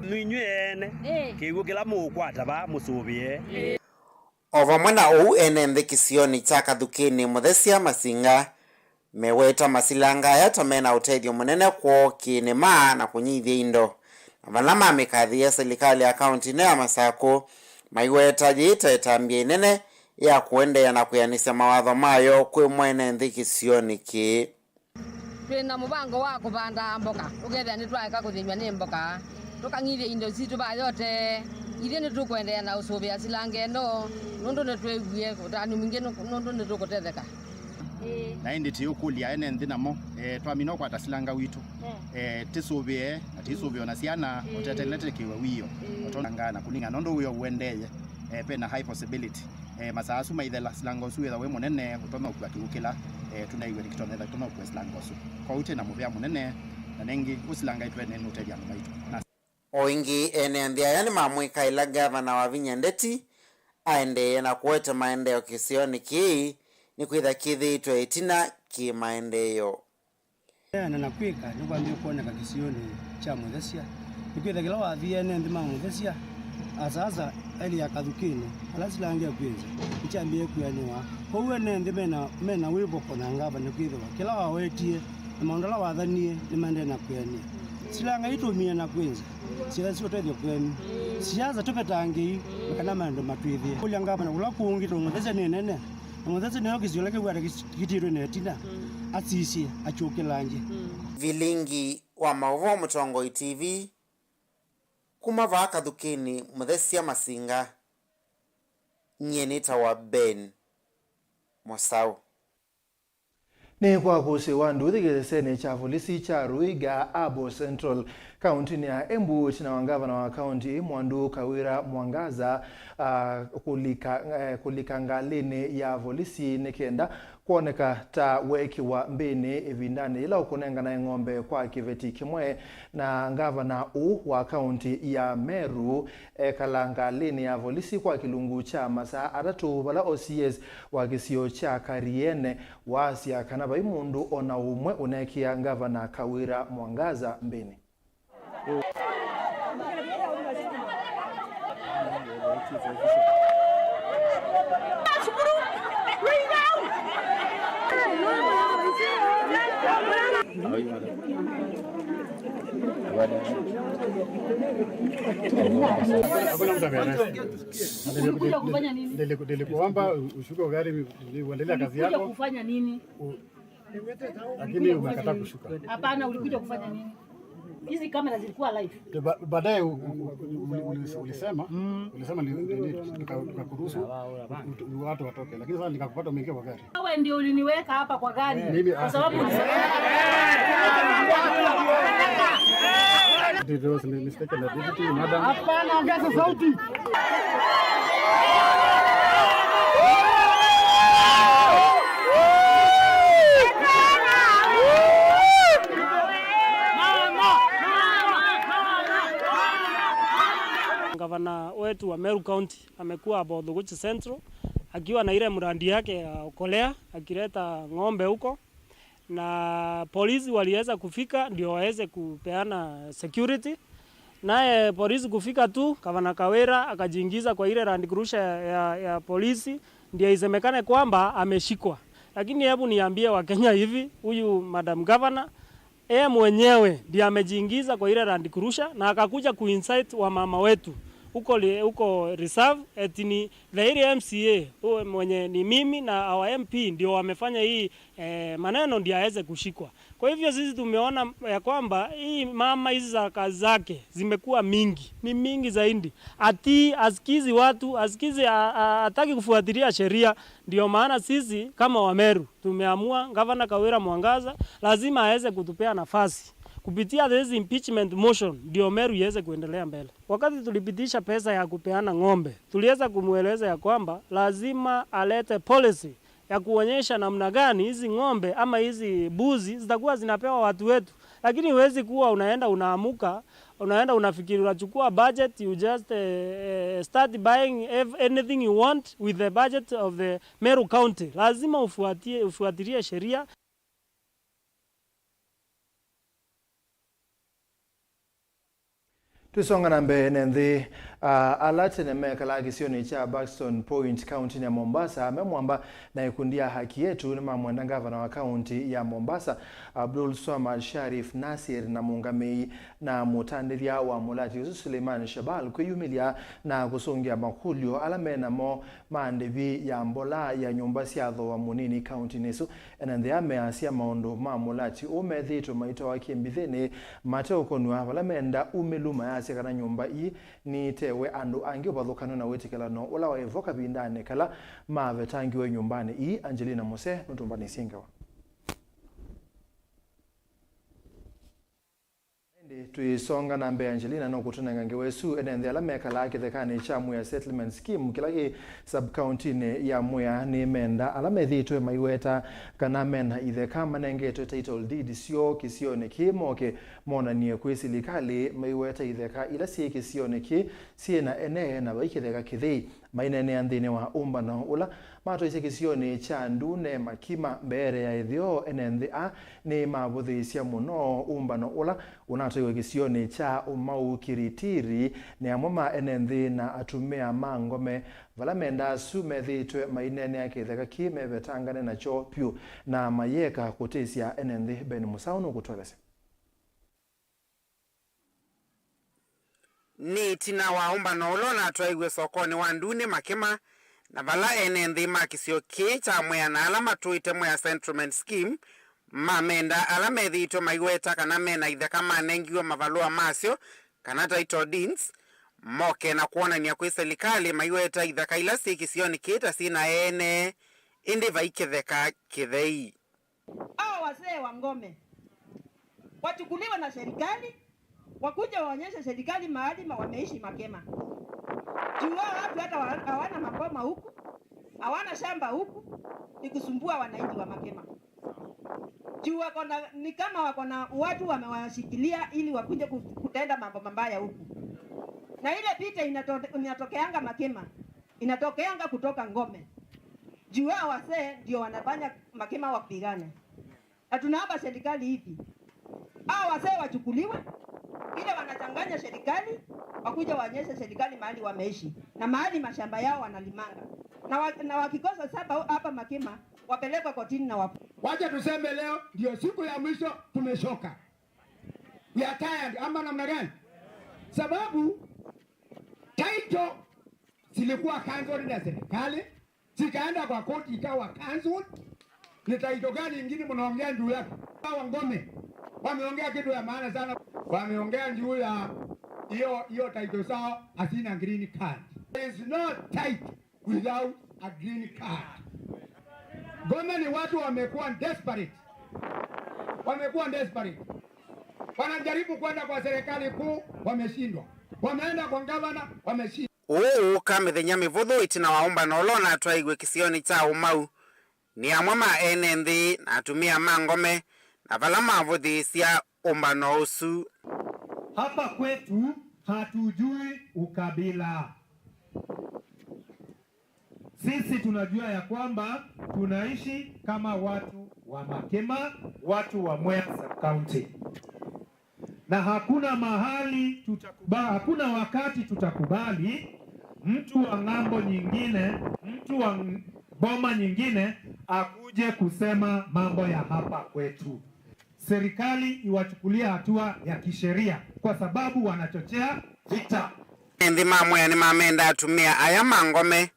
Nũinyw'ĩ ene, kĩw'ũ kĩla mũũkwata vaa mũsũvĩe. O vamwe na ũu, ene nthĩ kĩsionĩ kya Kathukĩnĩ Mũthesya Masinga meweta masilanga aya ta mena ũtethyo mũnene kwoo kĩnĩma na kũnyithya indo. Na vala mamĩkathĩĩa silikalĩ ya kaunti ĩno ya Masakũ, maiweta yĩĩ ta ĩtambya ĩnene ya kũendeea na kwĩanĩsya mawatho mayo kwĩ mwene nthĩ kĩsionĩ kĩĩ. Twĩ na mũvango wa kũvanda mboka, ũkethĩa nĩtwaeka kũthĩnw'a nĩ mboka, tũkang'ithya indo sitũ va yote. Ithyĩ nĩtũkũendeea na ũsũvĩa silanga ĩno, nũndũ nĩtwĩw'ie ũtanu mwingĩ nũ-, nũndũ nĩtũkũtetheka. Na ĩndĩ tĩũkũlya ene nthĩ namo, eh, twamina ũkwata silanga witũ, eh, tĩsũvĩe, na tĩisũvĩwa na syana, ũtetelete kĩw'a wĩo, ũtonanga na kũning'a nũndũ wĩo ũendeeye, eh, ve na high possibility. Eh, masaa asu maithela, silanga ũsu wĩtha wĩ mũnene, ũtonya ũkua kĩw'ũ kĩla, eh, tũnaiw'e nĩkĩtonya ĩtha kĩtonya ũkua silanga ũsu. Kwoou twĩ na mũvea mũnene, na nengĩ ũsilanga ĩtwene nũtethya andũ maitũ. Na o ĩngĩ, ene nthĩ aya nĩmamwĩkaĩla Gavana Wavinya Ndeti aendeeye na kũete maendeeo kĩsionĩ kĩĩ, nĩkwĩtha kĩthĩĩtwe ĩtina kĩ maendeeo. Kũneena na kwĩka nĩkwambĩĩe kwoneka kĩsionĩ kya Mũthesya, nĩkwĩthĩwa kĩla wathi ene nthĩ ma Mũthesya, asa asa ailĩ ya Kathukĩnĩ, ala silanga ĩkwĩnza, nĩkyambĩĩe kwĩanĩwa. Kwoou ene nthĩ mena, mena wĩvoko na ngavana nĩkwĩthĩwa kĩla wawetie na maũndũ ala wathanie nĩmaendee na kwĩanĩa. Silanga itũmie na kwĩnza, syĩtha sya ũtethyo kwenu. Siasa tũvetangĩi nĩ kana maũndũ matwĩthĩe. Kũlya ngavana kũla kũngĩ tondũ Mũthesya nĩ nene. Na Mũthesya nĩyo kĩsio kĩla kĩw'aa kĩtiĩtwe na ĩtina, asisye, akyũkĩlangye. Vilingi wa maũvoo Mũtongoi T V, kuma vaa Kathukĩnĩ Mũthesya Masinga, nyie nĩtawa Ben Mũsaũ. Nĩ kwa kũsĩ wa nduthi kĩsesenĩ kya volisi kya Ruiga Abo Central, kauntinĩ ya Embu, ĩtina wa ngavana wa kaunti ĩĩ Mwandu Kawira Mwangaza, ah, kũlika, eh, kũlika ngalĩnĩ ya volisi nĩ kenda kwoneka ta weekĩwa mbĩnĩ ĩvindanĩ yĩla ũkũnenganae ng'ombe kwa kĩveti kĩmwe. Na ngavana ũũ wa kaunti ya Meru ekala ngalĩnĩ ya volisi kwa kĩlungu kya masaa atatũ, vala O C S wa kĩsio kya Kariene waasya kana vai mũndũ o na ũmwe ũneekĩa Ngavana Kawira Mwangaza mbĩnĩ. Hakuna mtu ameanza. Ulikuja kufanya nini? Niliku-, nilikuomba u-, ushuke gari, uendelee kazi yako. Ulikuja kufanya nini? U-, lakini umekataa kushuka. Hapana, ulikuja kufanya nini? Hizi kamera zilikuwa live. Ndio ba-, baadaye u-, u-, u-, uli-, uli-, ulisema, ulisema ni, ni, ni, tuka-, tukakuruhusu u-, u-, watu watoke. Lakini sasa nikakupata umeingia kwa gari. Wewe ndio uliniweka hapa kwa gari. Mimi, kwa sababu ulisema. It was mistaken identity, madam. Hapana, ongeza sauti. Gavana wetu wa Meru County amekuwa hapo Thuguchi Central akiwa na ile mradi yake ya Okolea, akileta ng'ombe huko, na polisi waliweza kufika ndio waweze kupeana security. Naye polisi kufika tu, Gavana Kawira akajiingiza kwa ile Land Cruiser ya, ya polisi, ndio isemekane kwamba ameshikwa. Lakini hebu niambie Wakenya hivi, huyu Madam Governor, yeye mwenyewe ndiye amejiingiza kwa ile Land Cruiser na akakuja kuincite wamama wetu huko li-, huko reserve, eti ni the area M C A, huyo mwenye ni mimi na our M P ndio wamefanya hii, eh, maneno, ndiye aweze kushikwa. Kwa hivyo sisi tumeona ya kwamba hii mama, hizi za kazi zake zimekuwa mingi, ni mingi zaidi. Ati asikizi watu, asikizi, a-, a-, hataki kufuatilia sheria. Ndio maana sisi kama Wameru tumeamua Gavana Kawira Mwangaza lazima aweze kutupea nafasi kupitia this impeachment motion, ndio Meru iweze kuendelea mbele. Wakati tulipitisha pesa ya kupeana ng'ombe, tuliweza kumweleza ya kwamba lazima alete policy ya kuonyesha namna gani hizi ng'ombe ama hizi mbuzi zitakuwa zinapewa watu wetu. Lakini huwezi kuwa unaenda unaamuka, unaenda unafikiri unachukua budget, you just, eh, eh, start buying ev-, anything you want with the budget of the Meru County. Lazima ufuatie, ufuatilie sheria. Twisonga na mbee na nthĩ, ah, ala tene mekalaa kĩsionĩ kya Buxton Point, kauntinĩ ya Mombasa, me mwamba na ikundi ya Haki Yetu nĩmamwenda ngavana wa kaunti ya Mombasa, Abdul Swamad Sharif Nasir, na mũngamĩi na mũtandĩthya wa mũlati ũsu Suleiman Shabal kwĩyumĩlya na kũsũngĩa makũlyo ala me namo ma ndĩvi ya mbola ya nyũmba sya thooa mũnini kauntinĩ ĩsu. Ene nthĩ aa measya maũndũ ma mũlati ũũ methĩĩtwe maitoa kĩmbithĩnĩ mateũkonw'a vala menda umĩlu, mayasya kana nyũmba ii niitewe andũ angĩ ũvathũkany'o na wĩtĩkĩlano ũla waĩ vo kavindanĩ kala mavetangĩwe nyũmbanĩ ii. Angelina Muse nũtũmbanĩsye ngewa. Ĩndĩ tũisonga na mbee, Angelina no kũtũnenga ngewa ĩsu. Ene nthĩ ala mekalaa kĩthekanĩ kya Mwea Settlement Scheme kĩla kĩ sub-kauntinĩ ya Mwea nĩmenda ala methĩĩtwe maiweta kana mena itheka manengetwe title deed syoo kĩsionĩ kĩĩ moke monanie kwĩ silikalĩ maiweta itheka ila syĩ kĩsionĩ kĩĩ syĩ na ene na vai kĩtheka kĩthei. Maineenea nthĩnĩ wa ũmbano ũla matwaisye kĩsionĩ kya Ndune Makima mbee ya ĩtheo, ene nthĩ aa nĩmavũthĩĩsya mũno ũmbano ũla ũnatwaiwe kĩsionĩ kya Umau Kiritiri nĩ amwe ma ene nthĩ na atumĩa ma Ngome, vala menda asu methĩĩtwe maineenea kĩtheka kĩĩ mevetangane nakyo vyũ na mayĩeka kũtĩsya ene nthĩ. Ben Musau nũkũtũelesya. Nĩ ĩtina wa ũmbano ũla ũnatwaiwe sokonĩ wa Ndune Makima, na vala ene nthĩ ma kĩsio kĩĩ kya Mwea na ala matũĩte Mwea Settlement Scheme mamenda ala methĩĩtwe maiweta kana mena itheka manengiwe mavalũa masyo kana title deeds, moke na kwonany'a kwĩ silikalĩ maiweta itheka ila syĩ kĩsionĩ kĩĩ ta syĩ na ene, ĩndĩ vai kĩtheka kĩthei. Hao wazee wa Ngome wachukuliwe na serikali, wakuje waonyeshe serikali mahali ma-, wameishi Makema. Juu hao watu hata wa-, hawana maboma huku, hawana shamba huku, ni kusumbua wananchi wa Makema. Juu wako na, ni kama wako na watu wamewashikilia ili wakuje ku-, kutenda mambo mabaya huku. Na ile vita inato-, inatokeanga Makema, inatokeanga kutoka Ngome. Juu hao wazee ndio wanafanya Makema wapigane. Na tunaomba serikali hivi, hao wazee wachukuliwe, ile wanachanganya serikali, wakuje waonyeshe serikali mahali wameishi na mahali mashamba yao wanalimanga. Na wa-, na wakikosa shamba hapa Makema, wapelekwe kotini na wa- Wacha tuseme leo ndio siku ya mwisho, tumechoka. We are tired, ama namna gani? Sababu title zilikuwa cancelled na serikali, zikaenda kwa koti ikawa cancelled. Ni title gani ingine mnaongea juu yake? Hawa Ngome wameongea kitu ya maana sana. Wameongea juu ya hiyo, hiyo title zao hazina green card. There is no title without a green card. Ngome ni watu wamekuwa desperate. Wamekuwa desperate. Wanajaribu kwenda kwa serikali kuu, wameshindwa. Wameenda kwa gavana, wameshindwa. Ũũ ũũka mĩthenya mĩvũthũ ĩtina wa ũmbano ũla ũnatwaiwe kĩsionĩ kya Ũmau nĩ amwe ma ene nthĩ na atumĩa ma ngome, na vala mavũthĩĩsya ũmbano ũsu. Hapa kwetu hatujui ukabila. Sisi tunajua ya kwamba tunaishi kama watu wa Makema, watu wa Mwea Sub-County. Na hakuna mahali tutakuba-, hakuna wakati tutakubali mtu wa ng'ambo nyingine, mtu wa ng-, boma nyingine akuje kusema mambo ya hapa kwetu. Serikali iwachukulie hatua ya kisheria kwa sababu wanachochea vita. Ene nthĩ ma Mwea nĩmamenda atumĩa aya ma ngome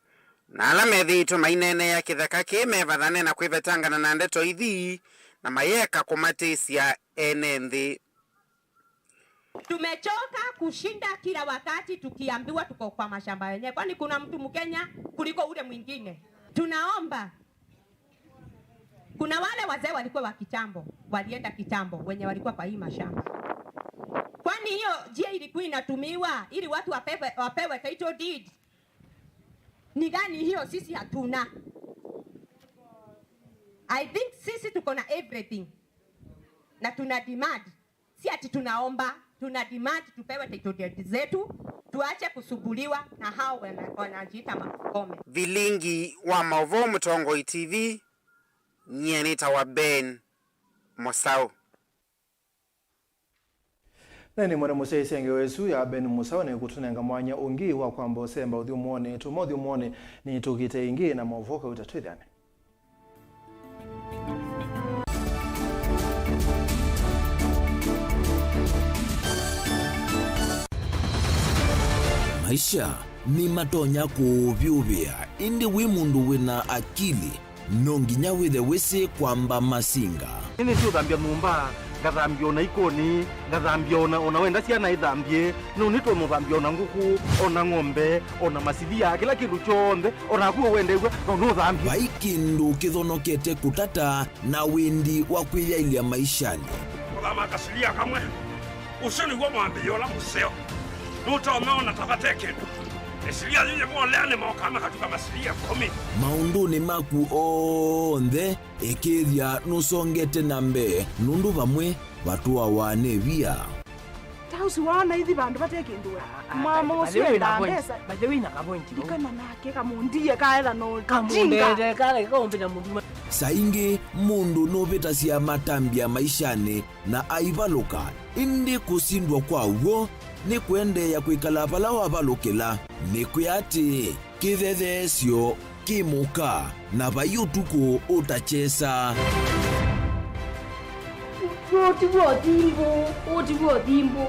na ala methĩĩtwe maineenea kĩtheka kĩĩ mevathane na kwĩvetangana na ndeto ithi na mayeka kũmatĩsya ene nthĩ. Tumechoka kushinda kila wakati tukiambiwa tuko kwa mashamba yenyewe. Kwani kuna mtu Mkenya kuliko ule mwingine? Tunaomba. Kuna wale wazee walikuwa wa kitambo, walienda kitambo, wenye walikuwa kwa hii mashamba. Kwani hiyo njia ilikuwa inatumiwa ili watu wapewe, wapewe title deed? Ni gani hiyo sisi hatuna? I think sisi tuko na everything. Na tuna demand. Si ati tunaomba, tuna demand tupewe title deed zetu, tuache kusumbuliwa na hao wana-, wanajiita ma-, ngome. Vilingi wa maũvoo Mũtongoi T V, nyie nĩtawa Ben Mũsaũ. Na nĩ mwene mũsyaĩĩsya ngewa ĩsu ya Ben Mũsaũ nĩ kũtũnenga mwanya ũngĩ wa kwamba ũsemba ũthyũmũonĩ. Tuma ũthyũmũonĩ, nĩtũkĩte ĩngĩ na maũvoo kauta twĩthĩane. Maisha nĩmatonya kũũvyũvĩa, ĩndĩ wĩ mũndũ wĩna akili, no nginya wĩthe wĩsĩ kwamba masinga. Nĩnĩsĩ ũthambya nyũmba, ngathambya ona ikoni, ngathambya ona, ona wenda syana ithambye, no nĩtwe mũthambya ona ngũkũ, ona ng'ombe, ona masilia, kĩla kĩndũ kyonthe, onaku ũwendew'a, no nũthambye. Vai kĩndũ kĩthonokete kũtata na wĩndi wa kwĩyaĩlya maishanĩ. Kũthama kasilia kamwe, ũsu nĩw'o mwambĩĩo ũla mũseo. Nũtonya ona ta vate kĩndũ. Ĩsilia yĩyĩ volea nĩmokaa makatuka masilia ĩkũmi. Maũndũnĩ maku onthe, ĩkĩĩthya nũsongete na mbee, nũndũ vamwe vatũawa nĩ via. Ta ũsu waona ithi vandũ vate kĩndũ we. Ah, ah, mama by the ũsu way, wĩna endaa point. Mbesa. By the way, wĩna ka point. Ndikana nake kamũndie kaetha no kamũndete kale kaũmbĩta mũndũ. Saa ingĩ mũndũ nũvĩtasya matambya maishanĩ na aivalũka, ĩndĩ kũsindwa kwa w'o nĩ kũendeea kwĩkala vala wavalũkĩla. Nĩ kwĩa atĩ kĩthetheesyo kĩ mũka, na vai ũtukũ ũtakyesa. Ũũ ti w'o thimbũ, ũũ ti w'o thimbũ.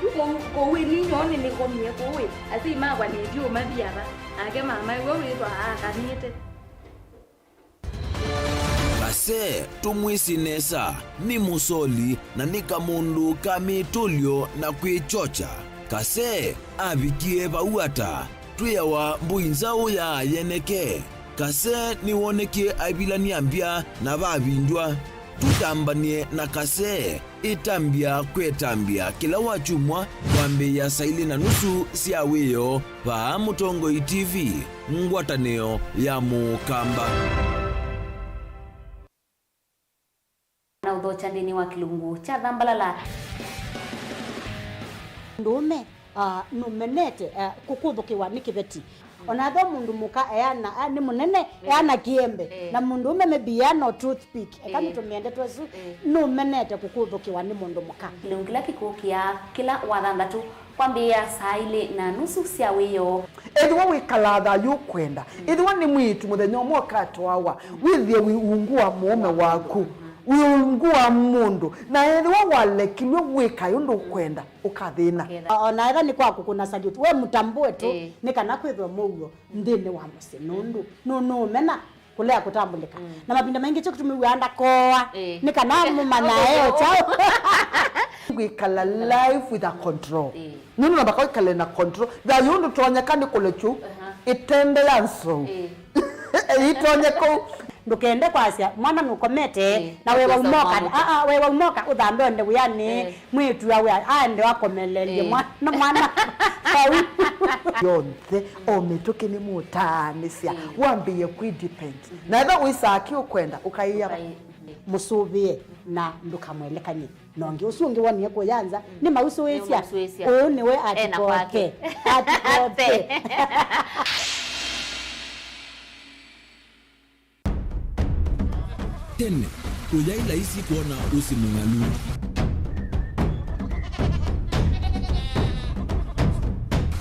Kũu, kũu ĩni nyoo nĩnĩkomie kũu ĩ, asyai makwa nĩtyo mathiava, nake mama ĩwe wĩthwa akanĩte. Kase, tũmwĩsĩ nesa, nĩ mũsoli na nĩ kamũndũ ka mĩtũlyo na kwĩkyokya. Kase avikie vau ata? Twĩawa mbũi nzaũ ya ayeneke. Kase nĩwonekie aivilany'a mbya na vavindw'a. Tũtambany'e na Kase. Ĩtambya kwĩ ĩtambya kĩla wakyumwa kwambĩĩa saa ilĩ na nusu sya wĩoo vaa Mũtongoi T V, ngwatanĩo ya Mũkamba. Na ũthokya nthĩnĩ wa kĩlungu kya Thambalala. Mũndũũme, ah, nũmenete, ah, kũkũthũkĩwa nĩ kĩveti. Ona ethĩwa mũndũ mũka eana, a, nĩ mũnene, eh, eana kĩembe, eh, na mũndũũme maybe eana o toothpick, eka, eh, nĩtũmĩe ndeto ĩsu, eh, nũmenete kũkũthũkĩwa nĩ mũndũ mũka. Kĩlungu kĩla kĩkũkĩa kĩla Wathanthatũ kwambĩĩa saa ilĩ na nusu sya wĩoo. Ethĩwa wĩkalaa thayũ ũkwenda, ethĩwa nĩ mwĩĩtu mũthenya ũmwe ũkatwawa, wĩthĩe wĩ ungu wa mũũme waku, wĩ ungu wa mũndũ, na ethĩwa walekilw'e wĩkae ũndũ ũkwenda, ũkathĩna. Ũkethĩa. O-, ona ethĩwa nĩ kwa kũkũna salute, we mũtambũe tu, ĩĩ, nĩ kana kwĩthwe mũuo nthĩnĩ wa mũsyĩ, nũndũ nũ-, nũũmena kũlea kũtambũlĩka. Mm. Na mavinda maingĩ kyo kĩtumi wĩaa ndakoa, ĩĩ, nĩ kana mũmanyae o kyaũ. Kwĩkala life with a control. Ĩĩ. Nũndũ na mpaka wĩkale na control. Thayũ ndũtonyeka nĩ kũlekyu, aha, ĩtende ya nzou. Ĩĩ. Ĩitonye kũu. Ndũkende kwasya mwana nũkomete, ĩĩ, na wewa ũkesa ũmoka, mwana ũke- aa, wewa ũmoka ũthambe onde wĩanĩ, ĩĩ, mwĩĩtu awe aende wakomelelye, ĩĩ, mwana, mwana vau. Yonthe, o mĩtũkĩ nĩmũtaanĩsya, ĩĩ, wambĩĩe kwĩdepend. Mhm. Na ethĩwa wĩsaa kĩ ũkwenda, ũkaĩa. Ũkai-, ĩĩ, mũsũvĩe na ndũkamwelekany'e na ũngĩ. Ũsu ũngĩ wonie kũya nza, mm, nĩmausũĩsya. Nĩmausũĩsya. Ũũ nĩwe ena kwake. Atikote. Atikote. Tene, kũyaĩ laisi kwona ũsĩ mũng'alu.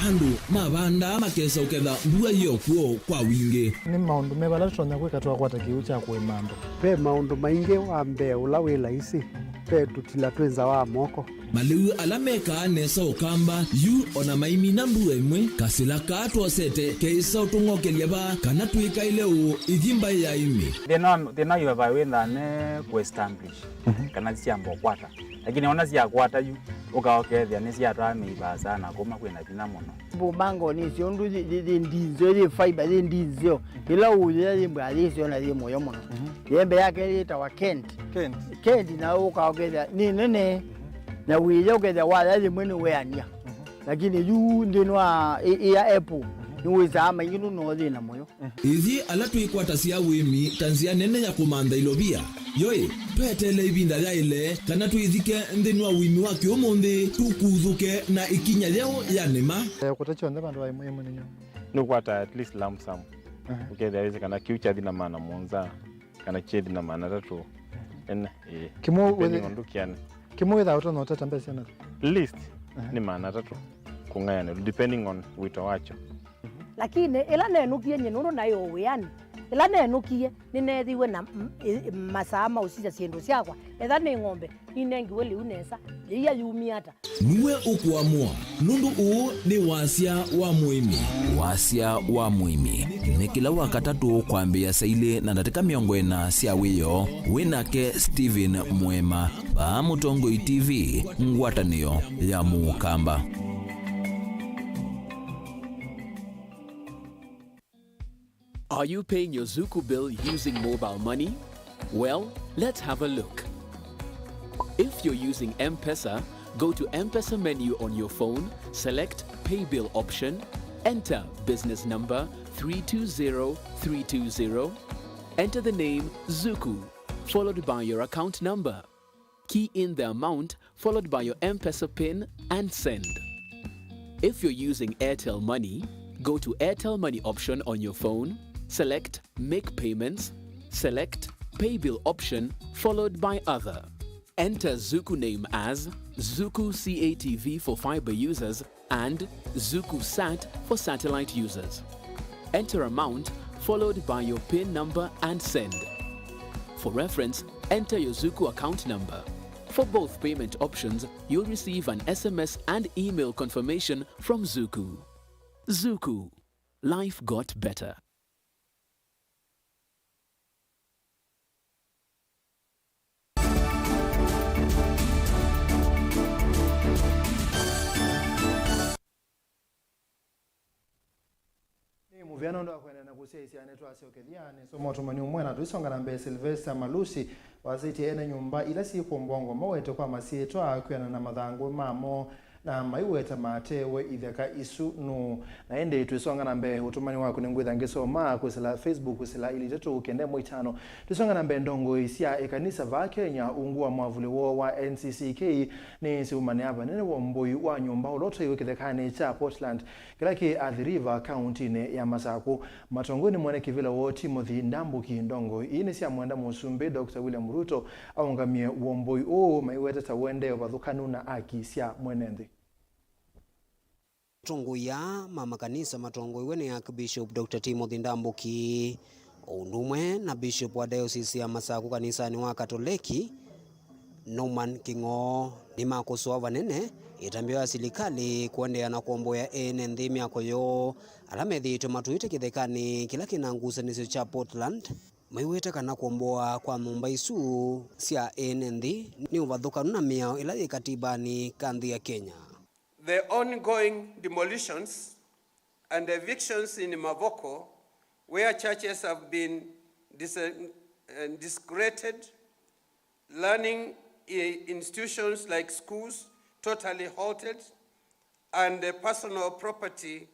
Andũ mavandaa makesa ũketha mbua yĩ o kw'o kwa wingĩ. Nĩ maũndũ meva ala tũtonya kwĩka twakwata kĩw'ũ kya kũĩma andũ? Ve maũndũ maingĩ. Wa mbee ũla wĩ laisi, ve tũtila twĩ nza wa moko. Malĩu ala mekaa nesa Ũkamba yu o na maimina mbua ĩmwe, kasĩla kaa twosete keĩsa ũtũng'okelya vaa kana twĩkaĩle ũũ ĩthi mbaĩ ya ĩmĩ. Thĩna wa, thĩna wa ivavai wĩthaa ne kũ establish, mhm, kana syamba ũkwata. Lakini ona syakwata yu, ũka ũkethĩa nĩsyatwaa mĩivaa sana kuma kwĩna vinya mũno. Mbũmbango nĩsyo ũndũ yĩ, yĩ, yĩ ndinzeo, yĩ fiber, yĩ ndinzeo. Ĩla ũyĩa yĩ mbwa yĩsyo na yĩ mũyo mũno. Mhm. Yembe yake yĩtawa Kent. Kent. Kent na ũka ũkethĩa nĩ nene. Mhm. Na wĩya ũkethĩa waya yĩmwe nĩweania. Mhm. Lakini yu nthĩnĩ wa ĩ, ĩ ya apple, mhm, nĩwĩsaa maingĩ nũno yĩ na mũyo. Ithyĩ ala twĩkwatasya ũĩmi ta nzĩa nene ya kũmantha ilovia, yoĩ, tweteele ĩvinda yaĩle kana twĩthike nthĩnĩ wa ũĩmi wa kĩũmũnthĩ, tũkuthũke na ĩkinya yeũ ya nĩma. Eh, kũta kyonthe vandũ va ĩmwe ĩmwe nĩ nyũmba. Nĩũkwata at least lump sum. Aha. Ũkethĩa wĩsĩ kana kĩu kyathi na maana mũonza, kana kyethi na maana atatũ. Ene, ĩĩ. Kĩmwe depending wĩthĩ-, on ndũkĩanĩ. Kĩmwe wĩthaa ũtonya ũteta mbesa syana? Least, aha, nĩ maana atatũ kũng'ayanĩlwa, depending on wĩto wakyo. Lakini ĩla nenũkie nyie, nũndũ naĩ o wĩanĩ, ĩla nenũkie, nĩneethiwe na m-, ĩ-, masaa ma ũsisya syĩndũ syakwa. Etha nĩ ng'ombe, ninengiwe lĩu nesa, yĩia yumie ata? Nue ũkũamũa, nũndũ ũũ nĩ wasya wa mũĩmi. Wasya wa mũĩmi nĩ kĩla Wakatatũ kwambĩĩa saa ilĩ na ndatĩka mĩongo ĩna sya wĩoo, wĩ nake Stephen Mwema, vaa Mũtongoi T V, ngwatanĩo ya Mũkamba. Are you paying your Zuku bill using mobile money? Well, let's have a look. If you're using M-Pesa, go to M-Pesa menu on your phone, select Pay Bill option, enter business number three two zero three two zero, enter the name Zuku, followed by your account number. Key in the amount followed by your M-Pesa pin and send. If you're using Airtel Money, go to Airtel Money option on your phone, select Make Payments, select Pay Bill option followed by Other. Enter Zuku name as Zuku C A T V for fiber users and Zuku Sat for satellite users. Enter amount followed by your pin number and send. For reference, enter your Zuku account number. For both payment options, you'll receive an S M S and email confirmation from Zuku. Zuku. Life got better. Nĩ mũvea nũndũ wa kũendeea na kũsyaĩĩsya nĩtwasyokethya nĩsomo ũtũmani ũmwe na tũisonga na mbee. Sylvester Malusi wasĩtye ene nyũmba ila syĩkũmbwa ngoma wete kwa masyĩtwa kwĩanana na mathangũ mamo na maiweta matewe itheka isu nũũ. Na ĩndĩ twĩsonga na mbee, ũtũmani waku nĩngwĩtha ngĩsoma kwĩsĩla Facebook kwĩsĩla ilĩ itatũ kenda ĩmwe itano. Twĩsonga na mbee, ndongoi sya ĩkanisa vaa Kenya ungu wa mwavuli woo wa N C C K nĩsiumanĩa vanene w'omboi wa nyũmba ũla ũtwaiwe kĩthekanĩ kya Portland kĩla kĩ Athi River, kaũntinĩ ya Masakũ. Matongoi nĩ mwene kĩvĩla woo Timothy Ndambuki. Ndongoi ii nĩsyamwenda Mũsumbĩ Doctor William Ruto aũngamĩe w'omboi ũũ, maiweta ta ũendee ũvathũkanu na aki sya mwene nthĩ. Atongoi aa ma makanisa matongoiwe nĩ Archbishop Doctor Timothy Ndambuki, o ũndũ ũmwe na Bishop wa Diocese ya Masakũ kanisanĩ wa Katoleki, Norman Kĩng'oo, nĩmakũsũa vanene ĩtambya ya silikalĩ kũendeea na kũomboea ene nthĩ myako yoo, ala methĩĩtwe matũĩte kĩthekanĩ kĩla kĩna ngusanĩsyo kya Portland, maiweta kana kũomboa kwa nyũmba isu sya ene nthĩ nĩ ũvathũkanu na mĩao ĩla yĩ katibanĩ ka nthĩ ya Kenya. The ongoing demolitions and evictions in Mavoko, where churches have been dis-, uh, desecrated, learning i-, institutions like schools totally halted, and, uh, personal property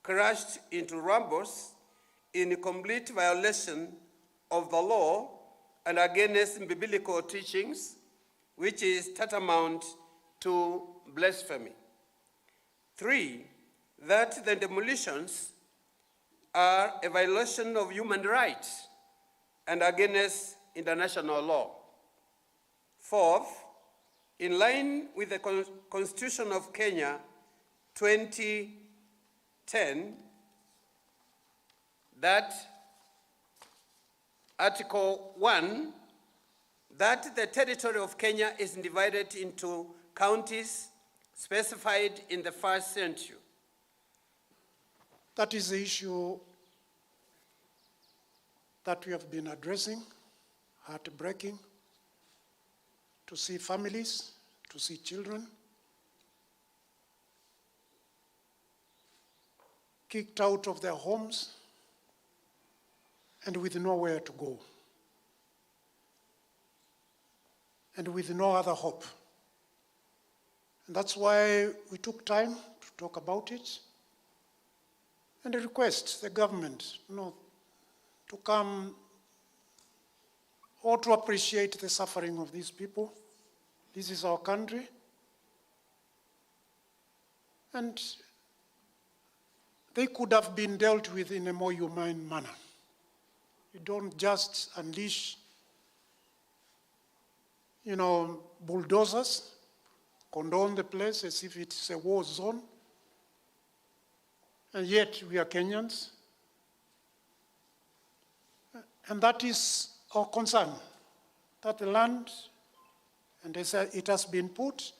crushed into rumbles in complete violation of the law and against biblical teachings, which is tantamount to blasphemy. Three, that the demolitions are a violation of human rights and against international law. Fourth, in line with the Con-, Constitution of Kenya twenty ten, that Article one, that the territory of Kenya is divided into counties specified in the first schedule. That is the issue that we have been addressing, heartbreaking to see families, to see children kicked out of their homes and with nowhere to go and with no other hope. And that's why we took time to talk about it and request the government, you know, to come or to appreciate the suffering of these people. This is our country. And they could have been dealt with in a more humane manner. You don't just unleash, you know, bulldozers, condone the place as if it's a war zone. And yet we are Kenyans. And that is our concern, that the land, and as it has been put,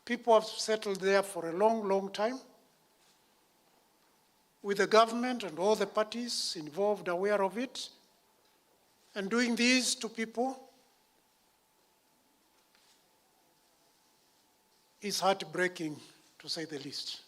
people have settled there for a long, long time, with the government and all the parties involved aware of it, and doing this to people is heartbreaking, to say the least.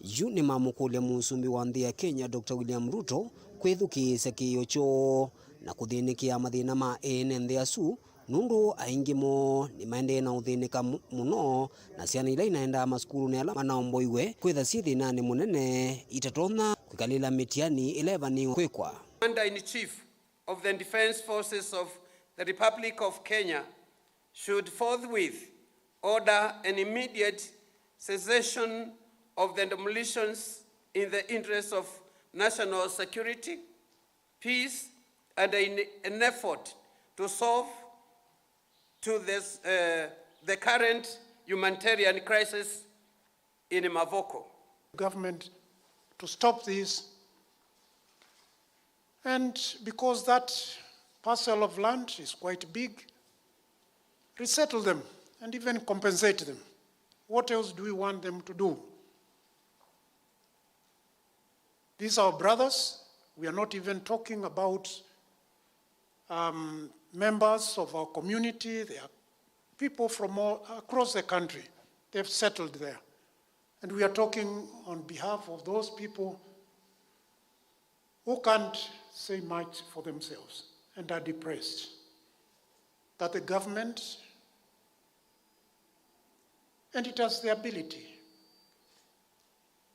Yu nĩmamũkũlya mũsumbĩ wa nthĩ ya Kenya, Doctor William Ruto, kwĩthukĩĩsya kĩĩo kyoo na kũthĩnĩkĩa mathĩna ma ene nthĩ asu, nũndũ aingĩ moo nĩmaendee na ũthĩnĩka mu-, mũno, na syana ila inaendaa masukulunĩ ala manaomboiwe kwĩtha syĩ thĩnanĩ mũnene itatonya kwĩkalĩla mĩtiani ĩla ĩvanĩĩwe kwĩkwa. Commander in Chief of the Defence Forces of the Republic of Kenya should forthwith order an immediate cessation of the demolitions in the interest of national security, peace, and in an effort to solve to this, uh, the current humanitarian crisis in Mavoko. Government to stop this, and because that parcel of land is quite big, resettle them and even compensate them. What else do we want them to do? These are our brothers. We are not even talking about, um, members of our community. They are people from all across the country. They've settled there. And we are talking on behalf of those people who can't say much for themselves and are depressed, that the government, and it has the ability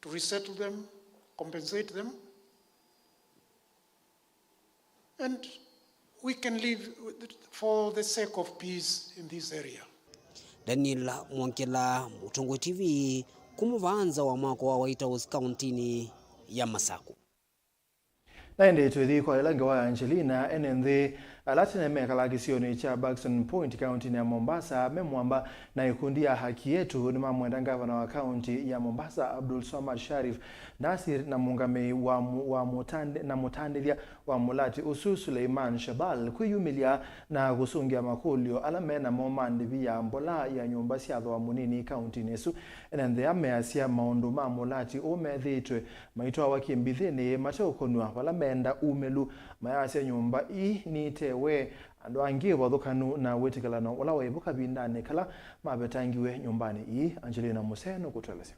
to resettle them, compensate them, and we can live for the sake of peace in this area. Daniel Mwongela, Mũtongoi T V, kuma vaa nza wa mwako wa White House kauntinĩ ya Masakũ. Na ĩndĩ twĩthi kwa ĩla ngewa ya Angelina, ene nthĩ ala tene mekalaa kĩsionĩ kya Buxton Point, kauntinĩ ya Mombasa, me mwamba na ikundi ya Haki Yetu nĩmamwenda ngavana wa kaunti ya Mombasa, Abdul Swamad Sharif Nasir, na mũngamĩi wa mu-, wa mũtandĩ-, na mũtandĩthya wa mũlati ũsu, Suleiman Shebal, kwĩyumĩlya na kũsũngĩa makũlyo ala me namo ma ndĩvi ya mbola ya nyũmba sya thooa mũnini kauntinĩ ĩsu. Ene nthĩ aa measya maũndũ ma mũlati ũũ methĩĩtwe maitwawa kĩmbithĩnĩ mateũkonw'a vala meenda umĩlu. Mayasya nyũmba ii nitewe andũ angĩ ũvathũkanu na wĩtĩkĩlano ũla waĩ vo kavindanĩ kala mavetangiwe nyũmbanĩ ii. Angelina Musee nũkũtũelesya.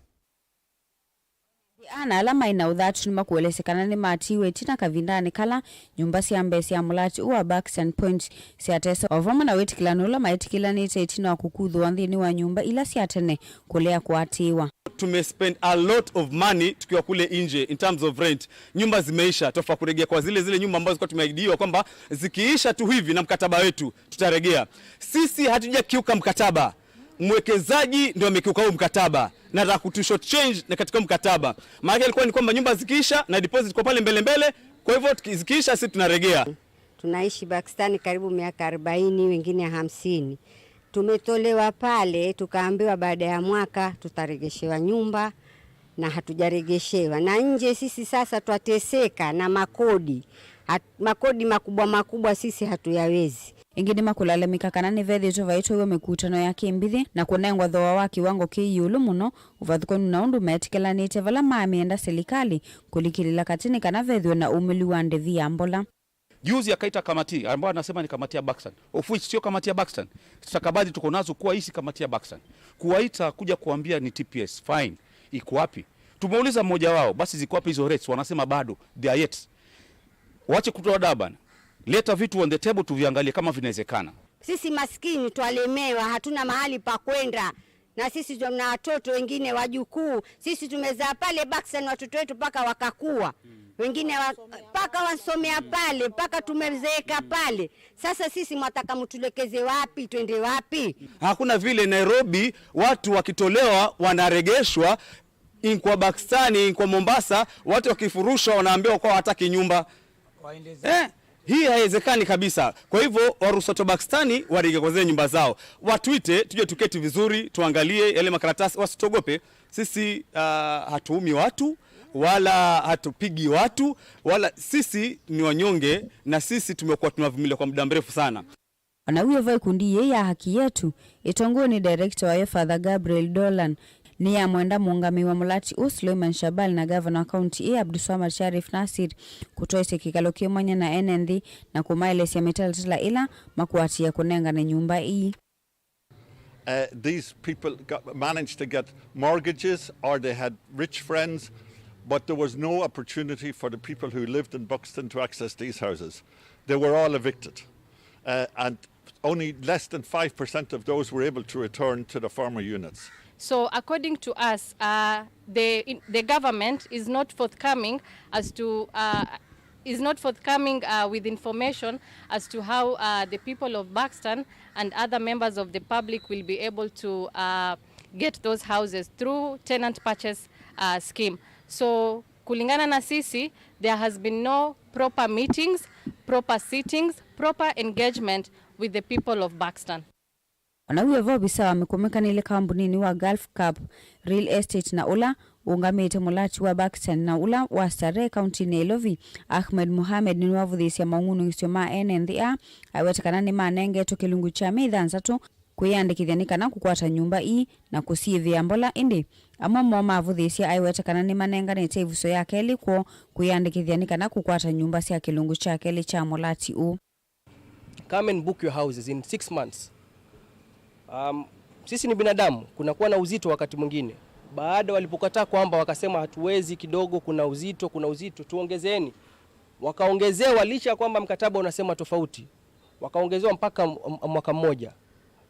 Ana ala maĩ na ũthatu nĩmakũelesya kana nĩmatiiwe ĩtina kavindanĩ kala nyũmba sya mbee sya mũlati ũũ wa Buxton Point syatesa, o vamwe na wĩtĩkĩlano ũla maĩtĩkĩlanĩte ĩtina wa kũkuthũa nthĩnĩ wa nyũmba ila sya tene kũlea kũatĩĩwa. Tumespend a lot of money tukiwa kule nje in terms of rent. Nyumba zimeisha, twafaa kuregea kwa zile zile nyumba ambazo zilikuwa tumeahidiwa kwamba zikiisha tu hivi na mkataba wetu tutaregea. Sisi hatujakiuka mkataba, mwekezaji ndio amekiuka huu mkataba na anataka kutu short change na katika mkataba. Maana ilikuwa ni kwamba nyumba zikiisha na deposit kwa pale mbele mbele, kwa hivyo tuki- zikiisha sisi tunaregea. Tunaishi Pakistani karibu miaka arobaini, wengine hamsini. Tumetolewa pale, tukaambiwa baada ya mwaka tutaregeshewa nyumba, na hatujaregeshewa. Na nje sisi sasa twateseka na makodi. Hat-, makodi makubwa makubwa sisi hatuyawezi. Ĩngĩ nĩmakũlalamĩka kana nĩvethĩĩtwe vaitwaiwe mĩkutano ya kĩmbithĩ na kũnengwa thooa wa kĩwango kĩ ĩũlũ mũno ũvathũkanu na ũndũ meetĩkĩlanĩte vala mamĩenda silikalĩ kũlikĩlĩla katĩ nĩ kana vethĩwe na ũmĩlu wa ndĩvi ya mbola. Juzi akaita kamati ambayo anasema ni kamati ya Buxton, of which sio kamati ya Buxton. Stakabadhi tuko nazo kuwa hii si kamati ya Buxton. Kuwaita kuja kuambia ni T P S, fine. Iko wapi? Tumeuliza mmoja wao, basi ziko wapi hizo rates? Wanasema bado, they are yet. Wache kutoa daa bana. Leta vitu on the table tuviangalie kama vinawezekana. Sisi maskini twalemewa, hatuna mahali pa kwenda. Na sisi tuna watoto wengine wajukuu. Sisi tumezaa pale Buxton watoto wetu mpaka wakakua. Wengine wa, mpaka wasomea pale, mpaka tumezeeka pale. Sasa sisi mwataka mtulekeze wapi, twende wapi? Hakuna vile Nairobi watu wakitolewa wanaregeshwa, inkwa Buxton, inkwa Mombasa, watu wakifurushwa wanaambiwa kwa hawataki nyumba. Eh, hii haiwezekani kabisa. Kwa hivyo waruhusu watu wa Buxton warejee kwa zile nyumba zao. Watuite, tuje tuketi vizuri, tuangalie yale makaratasi, wasituogope. Sisi ah, hatuumi watu, wala hatupigi watu, wala sisi ni wanyonge, na sisi tumekuwa tunavumilia kwa muda mrefu sana. Ona wĩ o vo, ĩkundi yĩĩ ya Haki Yetu ĩtongoew'e nĩ director wayo Father Gabriel Dolan nĩyamwenda mũũngamĩi wa mũlati ũũ Suleiman Shabal na ngavana wa kaunti ĩĩ Abdulswamad Sharif Nassir kũtwaĩsya kĩkalo kĩ mwanya na ene nthĩ na kũmaelesya mĩtalatala ĩla makũatĩĩa kũnengane nyũmba ii. Uh, these people got, managed to get mortgages, or they had rich friends, but there was no opportunity for the people who lived in Buxton to access these houses. They were all evicted, uh, and only less than five percent of those were able to return to the former units. So, according to us, uh, the, in, the government is not forthcoming as to, uh, is not forthcoming, uh, with information as to how, uh, the people of Buxton and other members of the public will be able to, uh, get those houses through tenant purchase, uh, scheme. So, kulingana na sisi, there has been no proper meetings, proper sittings, proper engagement with the people of Buxton. Ona wĩ o vo, ovisa wa mĩkũmĩkanĩle kambuninĩ wa Gulf Cup Real Estate na ũla ũũngamĩte mũlati wa Buxton na ũla wa Starehe kauntinĩ ya Ilovi, Ahmed Mohamed, nĩwavũthĩĩsya maũng'unũkĩsyo ma ene nthĩ aa, aiweta kana nĩmanengetwe kĩlungu kya myei thanthatũ kwĩyandĩkĩthya nĩ kana kũkwata nyũmba ii na kũsiĩvĩa mbola, ĩndĩ amwe moo mavũthĩĩsya aiweta kana nĩmanenganĩte ĩvuso ya kelĩ kwoo kwĩyandĩkĩthya nĩ kana kũkwata nyũmba sya kĩlungu kya kelĩ kya mũlati ũũ. Come and book your houses in six months. Um, sisi ni binadamu, kunakuwa na uzito wakati mwingine. Baada walipokataa kwamba wakasema, "Hatuwezi kidogo, kuna uzito, kuna uzito, tuongezeeni." Wakaongezewa licha ya kwamba mkataba unasema tofauti. Wakaongezewa mpaka m-, m-, mwaka mmoja.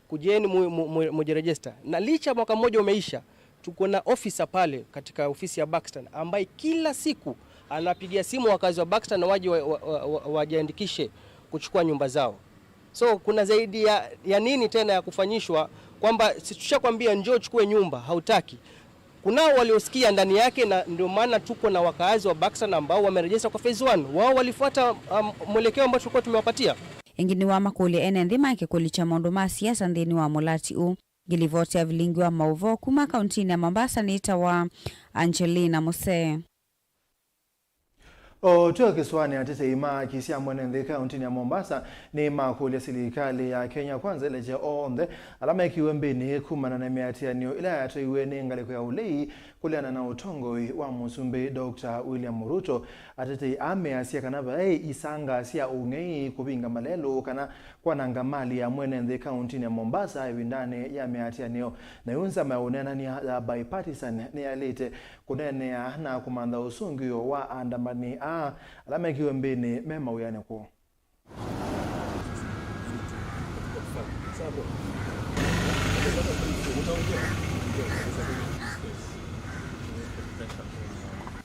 Kujeni mu-, mu-, mu-, mujirejista. Na licha mwaka mmoja umeisha, tuko na ofisa pale katika ofisi ya Buxton ambaye kila siku anapigia simu wakazi wa Buxton waje wa, wa, wa, wa, wajiandikishe kuchukua nyumba zao. So kuna zaidi ya, ya nini tena ya kufanyishwa, kwamba si tushakwambia njoo chukue nyumba, hautaki. Kunao waliosikia ndani yake, na ndio maana tuko na wakaazi wa Buxton ambao wamerejista kwa phase one. Wao walifuata, um, mwelekeo ambao tulikuwa tumewapatia. Ĩngĩ nĩwamakũlya ene nthĩ maeke kũlikya maũndũ ma siasa nthĩnĩ wa mũlati ũũ. Ngĩlivoti ya vilingi wa maũvoo kuma kauntinĩ ya Mombasa nĩtawa Angelina Musee. O twĩ o kĩsũanĩ, atetei ma haki sya mwene nthĩ kaũntĩnĩ ya Mombasa nĩmakũlya silikalĩ ya Kenya Kwanza ĩlekye onthe ala mekiwe mbĩnĩ kumana na mĩatĩanĩo ĩla yatwaiwe nĩ ngalĩko ya ũlei kũleana na ũtongoi wa Mũsumbĩ Doctor William Ruto. Atetei aa measya kana vaĩ isanga sya ũng'ei, kũvinga malelũ, kana kwananga mali ya mwene nthĩ kaũntĩnĩ ya Mombasa ĩvindanĩ ya mĩatĩanĩo. Nayo nzama ya ũneenany'a ya Bipartisan nĩyaĩlĩte kũneenea na kũmantha ũsũngĩo wa aandamani aa ala mekiwe mbĩnĩ me mawĩanĩ kũũ.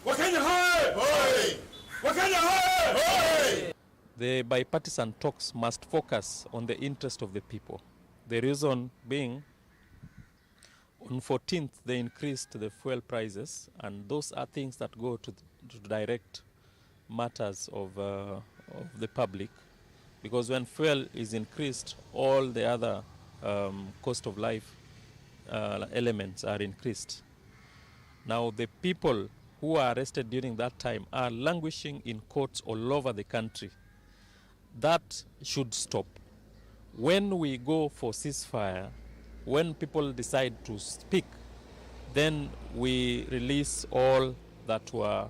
Wakenya hoye! Hoye! Wakenya hoye! Hoye! The bipartisan talks must focus on the interest of the people. The reason being, on fourteenth, they increased the fuel prices, and those are things that go to, to direct matters of, uh, of the public, because when fuel is increased, all the other, um, cost of life, uh, elements are increased. Now, the people who are arrested during that time are languishing in courts all over the country. That should stop. When we go for ceasefire, when people decide to speak, then we release all that were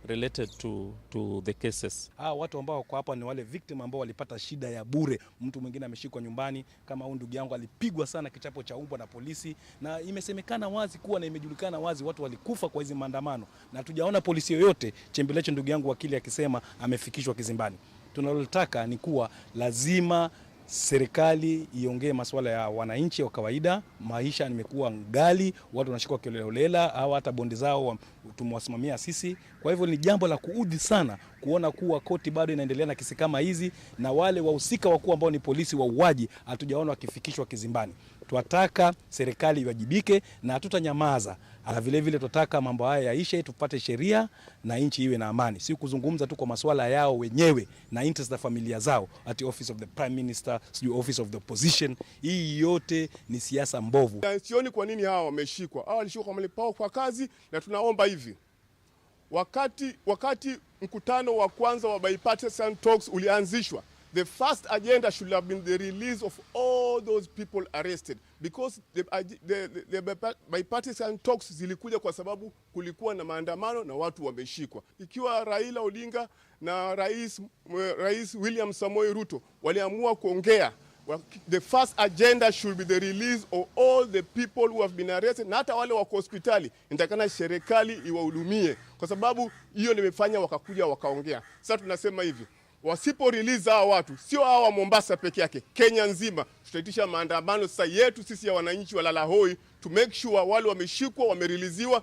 related to, to the cases. Hawa watu ambao wako hapa ni wale victim ambao walipata shida ya bure. Mtu mwingine ameshikwa nyumbani, kama huyu ndugu yangu alipigwa sana kichapo cha umbwa na polisi, na imesemekana wazi kuwa na imejulikana wazi watu walikufa kwa hizi maandamano, na hatujaona polisi yoyote, chembelecho ndugu yangu wakili akisema amefikishwa kizimbani. Tunalolitaka ni kuwa lazima serikali iongee masuala ya wananchi wa kawaida. Maisha imekuwa ghali, watu wanashikwa kiholelaholela, au hata bondi zao wa-, tumewasimamia sisi. Kwa hivyo ni jambo la kuudhi sana kuona kuwa koti bado inaendelea na kesi kama hizi, na wale wahusika wakuu ambao ni polisi wauaji hatujaona wakifikishwa kizimbani. Twataka serikali iwajibike na hatutanyamaza. Ah, vile vile twataka mambo haya yaishe, tupate sheria na nchi iwe na amani. Si kuzungumza tu kwa masuala yao wenyewe na interest za familia zao, ati office of the prime minister, sijui office of the opposition. Hii yote ni siasa mbovu. Na sioni kwa nini hawa wameshikwa. Hawa walishikwa kwa malipo yao kwa kazi, na tunaomba hivi. Wakati, wakati mkutano wa kwanza wa bipartisan talks ulianzishwa, the first agenda should have been the release of all those people arrested, because the, the, the, the bipa-, bipartisan talks zilikuja kwa sababu kulikuwa na maandamano na watu wameshikwa. Ikiwa Raila Odinga na Rais, Rais William Samoei Ruto waliamua kuongea, wa-, the first agenda should be the release of all the people who have been arrested, na hata wale wako hospitali, inatakana serikali iwahudumie, kwa sababu hiyo ndio imefanya wakakuja wakaongea. Sasa tunasema hivi, wasipo release hawa watu, sio hawa wa Mombasa peke yake, Kenya nzima, tutaitisha maandamano sasa yetu sisi ya wananchi wa Lalahoi, to make sure wale wameshikwa, wameriliziwa.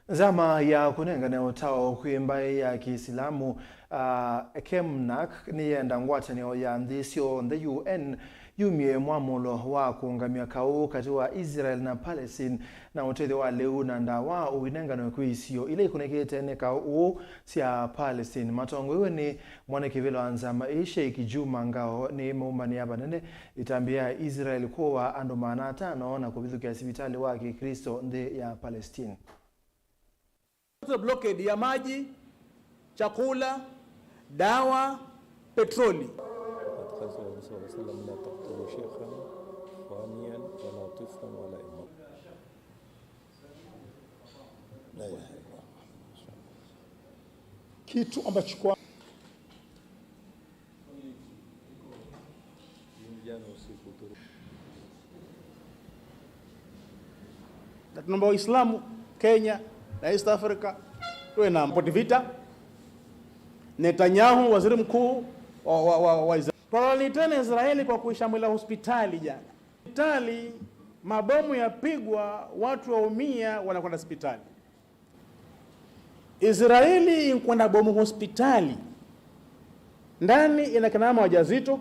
Nzama ya kũnengane ũtao kwĩ mbaĩ ya Kĩsilamu, ah, Kemnak nĩyenda ngwatanĩo ya nthĩ syonthe, U N, yumye mwamũlo wa kũũngamya kaũ katĩ wa Israel na Palestine, na ũtethyo wa lĩu na ndawa ũinenganwe kwĩ isio ila ikunĩkĩte nĩ kaũ ũũ sya Palestine. Matongoew'e nĩ mwene kĩvĩla wa nzama ii, Sheikh Juma Ngao, nĩmaũmbanĩa vanene ĩtambya ya Israel kũaa andũ maana atano na kũvithũkĩa sivitalĩ wa Kĩklĩsto nthĩ ya Palestine. Blockade ya maji, chakula, dawa, petroli. لقد قال صلى الله عليه وسلم: "لا تقتلوا شيخا فانيا ولا طفلا ولا امرأة." Kitu ambacho kwa Na tunaomba Waislamu Kenya na East Africa tuwe na mpoti vita. Netanyahu, waziri mkuu wa, wa, wa, wa Israeli. Twalaani tena Israeli kwa kuishambulia hospitali jana. Hospitali, mabomu yapigwa, watu waumia, wanakwenda hospitali. Israeli inkwenda bomu hospitali. Ndani ina kina mama wajawazito,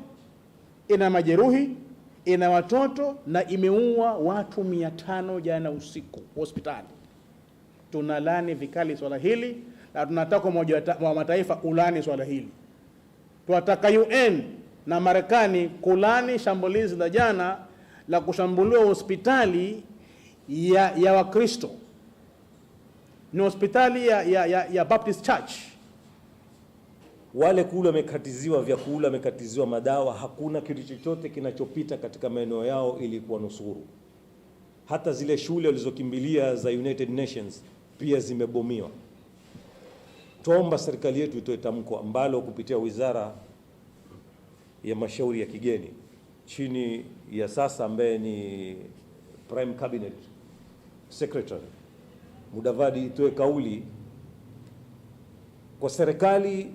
ina majeruhi, ina watoto na imeua watu mia tano jana usiku hospitali. Tunalaani vikali swala hili na tunataka Umoja wa ta-, wa Mataifa ulaani swala hili. Twataka U N na Marekani kulaani shambulizi la jana la kushambuliwa hospitali ya, ya Wakristo. Ni hospitali ya, ya, ya, ya Baptist Church. Wale kule wamekatiziwa vyakula, wamekatiziwa madawa, hakuna kitu chochote kinachopita katika maeneo yao ili kuwanusuru. Hata zile shule walizokimbilia za United Nations pia zimebomiwa. Twaomba serikali yetu itoe tamko ambalo kupitia wizara ya mashauri ya kigeni chini ya sasa ambaye ni Prime Cabinet Secretary Mudavadi itoe kauli kwa serikali